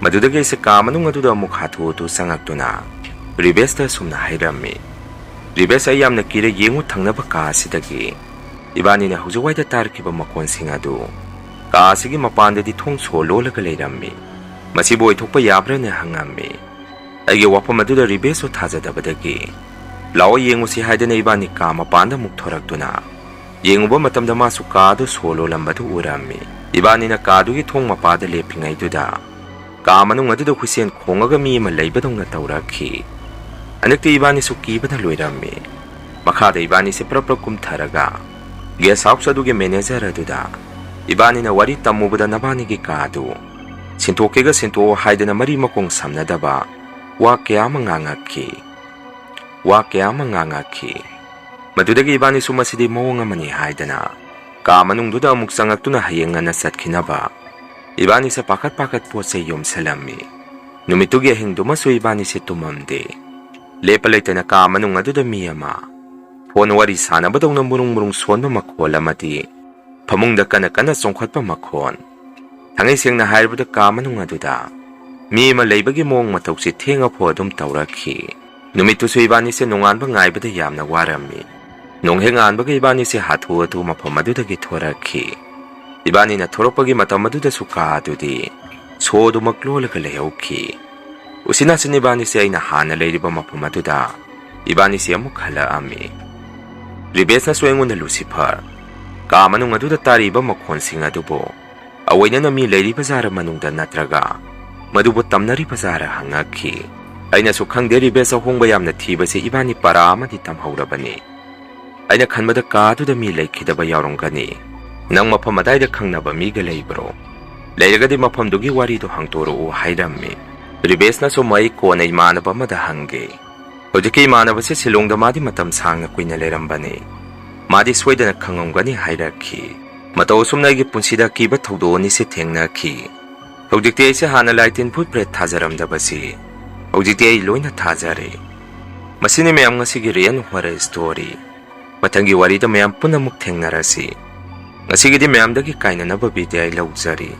ꯃꯗꯨꯗꯒꯤ ꯑꯩꯁꯦ ꯀꯥ ꯃꯅꯨꯡ ꯑꯗꯨꯗ ꯑꯃꯨꯛ ꯍꯥꯊꯨ ꯍꯥꯊꯨ ꯆꯪꯉꯛꯇꯨꯅ ꯔꯤꯕꯦꯁꯇ ꯑꯁꯨꯝꯅ ꯍꯥꯏꯔꯝꯃꯤ, "ꯔꯤꯕꯦꯁ, ꯑꯩ ꯌꯥꯝꯅ ꯀꯤꯔꯦ, ꯌꯦꯡꯉꯨ ꯊꯪꯅꯕ ꯀꯥ ꯑꯁꯤꯗꯒꯤ ꯏꯕꯥꯅꯤꯅ ꯍꯧꯖꯤꯛꯋꯥꯏꯗ ꯇꯥꯔꯛꯈꯤꯕ ꯃꯈꯣꯟꯁꯤꯡ ꯑꯗꯨ ꯀꯥ ꯑꯁꯤꯒꯤ ꯃꯄꯥꯟꯗꯗꯤ ꯊꯣꯡ ꯁꯣ ꯂꯣꯜꯂꯒ ꯂꯩꯔꯝꯃꯤ꯫ ꯃꯁꯤꯕꯨ ꯑꯣꯏꯊꯣꯛꯄ ꯌꯥꯕ꯭ꯔꯥꯅ?" ꯍꯪꯉꯝꯃꯤ꯫ ꯑꯩꯒꯤ ꯋꯥꯐꯝ ꯑꯗꯨꯗ ꯔꯤꯕꯦꯁꯁꯨ ꯊꯥꯖꯗꯕꯗꯒꯤ, "ꯂꯥꯛꯑꯣ ꯌꯦꯡꯉꯨꯁꯤ" ꯍꯥꯏꯗꯅ ꯏꯕꯥꯅꯤ ꯀꯥ ꯃꯄꯥꯟꯗ ꯑꯃꯨꯛ ꯊꯣꯔꯛꯇꯨꯅ ꯌꯦꯡꯉꯨꯕ ꯃꯇꯝꯗ ꯃꯥꯁꯨ ꯀꯥꯗꯨ ꯁꯣ ꯂꯣꯜꯂꯝꯕꯗꯨ ꯎꯔꯝꯃꯤ꯫ ꯏꯕꯥꯅꯤꯅ ꯀꯥꯗꯨꯒꯤ ꯊꯣꯡ ꯃꯄꯥꯗ ꯂꯦꯞꯄꯤꯉꯩꯗꯨꯗ ꯀꯥ ꯃꯅꯨꯡ ꯑꯗꯨꯗ ꯍꯨꯏꯁꯦꯟ ꯈꯣꯡꯉꯒ ꯃꯤ ꯑꯃ ꯂꯩꯕꯗꯧꯅ ꯇꯧꯔꯛꯈꯤ꯫ ꯍꯟꯗꯛꯇꯤ ꯏꯕꯥꯅꯤꯁꯨ ꯀꯤꯕꯅ ꯂꯣꯏꯔꯝꯃꯤ꯫ ꯃꯈꯥꯗ ꯏꯕꯥꯅꯤꯁꯦ ꯄ꯭ꯔꯞ ꯄ꯭ꯔꯞ ꯀꯨꯝꯊꯔꯒ guest house ꯑꯗꯨꯒꯤ manager ꯑꯗꯨꯗ ꯏꯕꯥꯅꯤꯅ ꯋꯥꯔꯤ ꯇꯝꯃꯨꯕꯗ ꯅꯕꯥꯅꯤꯒꯤ ꯀꯥꯗꯨ ꯁꯤꯟꯊꯣꯛꯀꯦꯒ ꯁꯤꯟꯊꯣꯛꯑꯣ ꯍꯥꯏꯗꯅ ꯃꯔꯤ ꯃꯈꯣꯡ ꯁꯝꯅꯗꯕ ꯋꯥ ꯀꯌꯥ ꯑꯃ ꯉꯥꯡꯉꯛꯈꯤ꯫ ꯋꯥ ꯀꯌꯥ ꯑꯃ ꯉꯥꯡꯉꯛꯈꯤ꯫ ꯃꯗꯨꯗꯒꯤ ꯏꯕꯥꯅꯤꯁꯨ ꯃꯁꯤꯗꯤ ꯃꯑꯣꯡ ꯑꯃꯅꯤ ꯍꯥꯏꯗꯅ ꯀꯥ ꯃꯅꯨꯡꯗꯨꯗ ꯑꯃꯨꯛ ꯆꯪꯉꯛꯇꯨꯅ ꯍꯌꯦꯡ ꯉꯟꯅ ꯆꯠꯈꯤꯅꯕ ꯏꯕꯥꯅꯤꯁꯦ ꯄꯥꯈꯠ ꯄꯥꯈꯠ ꯄꯣꯠ ꯆꯩ ꯌꯣꯝꯁꯜꯂꯝꯃꯤ꯫ ꯅꯨꯃꯤꯠꯇꯨꯒꯤ ꯑꯍꯤꯡꯗꯨꯃꯁꯨ ꯏꯕꯥꯅꯤꯁꯦ ꯇꯨꯝꯃꯝꯗꯦ꯫ ꯂꯦꯞꯄ ꯂꯩꯇꯅ ꯀꯥ ꯃꯅꯨꯡ ꯑꯗꯨꯗ ꯃꯤ ꯑꯃ phone ꯋꯥꯔꯤ ꯁꯥꯟꯅꯕꯗꯧꯅ ꯃꯨꯔꯨꯡ ꯃꯨꯔꯨꯡ ꯁꯣꯟꯕ ꯃꯈꯣꯜ ꯑꯃꯗꯤ ꯐꯃꯨꯡꯗ ꯀꯟꯅ ꯀꯟꯅ ꯆꯣꯡꯈꯠꯄ ꯃꯈꯣꯟ, ꯊꯥꯡꯉꯩ ꯁꯦꯡꯅ ꯍꯥꯏꯔꯕꯗ ꯀꯥ ꯃꯅꯨꯡ ꯑꯗꯨꯗ ꯃꯤ ꯑꯃ ꯂꯩꯕꯒꯤ ꯃꯑꯣꯡ ꯃꯇꯧꯁꯤ ꯊꯦꯡꯉꯐꯥꯎ ꯑꯗꯨꯝ ꯇꯧꯔꯛꯈꯤ꯫ ꯅꯨꯃꯤꯠꯇꯨꯁꯨ ꯏꯕꯥꯅꯤꯁꯦ ꯅꯣꯡꯉꯥꯟꯕ ꯉꯥꯏꯕꯗ ꯌꯥꯝꯅ ꯋꯥꯔꯝꯃꯤ꯫ ꯅꯣꯡ ꯍꯦꯛ ꯉꯥꯟꯕꯒ ꯏꯕꯥꯅꯤꯁꯦ ꯍꯥꯊꯨ ꯍꯥꯊꯨ ꯃꯐꯝ ꯑꯗꯨꯗꯒꯤ ꯊꯣꯔꯛꯈꯤ꯫ ꯏꯕꯥꯅꯤꯅ ꯊꯣꯔꯛꯄꯒꯤ ꯃꯇꯝ ꯑꯗꯨꯗꯁꯨ ꯀꯥ ꯑꯗꯨꯗꯤ ꯁꯣ ꯑꯗꯨꯃꯛ ꯂꯣꯜꯂꯒ ꯂꯩꯍꯧꯈꯤ꯫ ꯎꯆꯤꯟ ꯅꯥꯆꯤꯟ ꯏꯕꯥꯅꯤꯁꯦ ꯑꯩꯅ ꯍꯥꯟꯅ ꯂꯩꯔꯤꯕ ꯃꯐꯝ ꯑꯗꯨꯗ ꯏꯕꯥꯅꯤꯁꯦ ꯑꯃꯨꯛ ꯍꯜꯂꯛꯑꯝꯃꯤ꯫ ꯔꯤꯕꯦꯁꯅꯁꯨ ꯑꯩꯉꯣꯟꯗ, "ꯂꯨꯁꯤꯐꯔ, ꯀꯥ ꯃꯅꯨꯡ ꯑꯗꯨꯗ ꯇꯥꯔꯤꯕ ꯃꯈꯣꯟꯁꯤꯡ ꯑꯗꯨꯕꯨ ꯑꯑꯣꯏꯅꯅ ꯃꯤ ꯂꯩꯔꯤꯕ ꯖꯥꯔ ꯃꯅꯨꯡꯗ ꯅꯠꯇ꯭ꯔꯒ ꯃꯗꯨꯕꯨ ꯇꯝꯅꯔꯤꯕ ꯖꯥꯔ ꯍꯪꯉꯛꯈꯤ꯫ ꯑꯩꯅꯁꯨ ꯈꯪꯗꯦ, ꯔꯤꯕꯦꯁ ꯑꯍꯣꯡꯕ ꯌꯥꯝꯅ ꯊꯤꯕꯁꯤ ꯏꯕꯥꯅꯤ ꯄꯔꯥ ꯑꯃꯗꯤ ꯇꯝꯍꯧꯔꯕꯅꯤ꯫ ꯑꯩꯅ ꯈꯟꯕꯗ ꯀꯥꯗꯨꯗ ꯃꯤ ꯂꯩꯈꯤꯗꯕ ꯌꯥꯎꯔꯝꯒꯅꯤ꯫ ꯅꯪ ꯃꯐꯝ ꯑꯗꯥꯏꯗ ꯈꯪꯅꯕ ꯃꯤꯒ ꯂꯩꯕ꯭ꯔꯣ? ꯂꯩꯔꯒꯗꯤ ꯃꯐꯝꯗꯨꯒꯤ ꯋꯥꯔꯤꯗꯣ ꯍꯥꯡꯗꯣꯔꯛꯎ ꯍꯥꯏꯔꯝꯃꯤ꯫ ꯔꯤꯕꯦꯁꯅꯁꯨ ꯃꯩ ꯀꯣꯟꯅ ꯏꯃꯥꯟꯅꯕ ꯑꯃꯗ ꯍꯪꯒꯦ꯫ ꯍꯧꯖꯤꯛꯀꯤ ꯏꯃꯥꯟꯅꯕꯁꯤ ꯁꯤꯂꯣꯡꯗ ꯃꯥꯗꯤ ꯃꯇꯝ ꯁꯥꯡꯅ ꯀꯨꯏꯅ ꯂꯩꯔꯝꯕꯅꯤ꯫ ꯃꯥꯗꯤ ꯁꯣꯏꯗꯅ ꯈꯪꯉꯝꯒꯅꯤ ꯍꯥꯏꯔꯛꯈꯤ꯫ ꯃꯇꯧ ꯑꯁꯨꯝꯅ ꯑꯩꯒꯤ ꯄꯨꯟꯁꯤꯗ ꯑꯀꯤꯕ ꯊꯧꯗꯣꯛ ꯑꯅꯤꯁꯤ ꯊꯦꯡꯅꯈꯤ꯫ ꯍꯧꯖꯤꯛꯇꯤ ꯑꯩꯁꯦ ꯍꯥꯟꯅ ꯂꯥꯏ ꯇꯤꯟ ꯚꯨꯠ ꯄ꯭ꯔꯦꯠ ꯊꯥꯖꯔꯝꯗꯕꯁꯤ ꯍꯧꯖꯤꯛꯇꯤ ꯑꯩ ꯂꯣꯏꯅ ꯊꯥꯖꯔꯦ꯫ ꯃꯁꯤꯅꯤ ꯃꯌꯥꯝ ꯉꯁꯤꯒꯤ ꯔꯤꯌꯦꯜ ꯍꯣꯔꯔ ꯁ꯭ꯇꯣꯔꯤ꯫ ꯃꯊꯪꯒꯤ ꯋꯥꯔꯤꯗ ꯃꯌꯥꯝ ꯄꯨꯟꯅ ꯑꯃꯨꯛ ꯊꯦꯡꯅꯔꯁꯤ꯫ ꯉꯁꯤꯒꯤꯗꯤ ꯃꯌꯥꯝꯗꯒꯤ ꯀꯥꯏꯅꯅꯕ ꯕꯤꯗꯥꯏ ꯂꯧꯖꯔꯤ꯫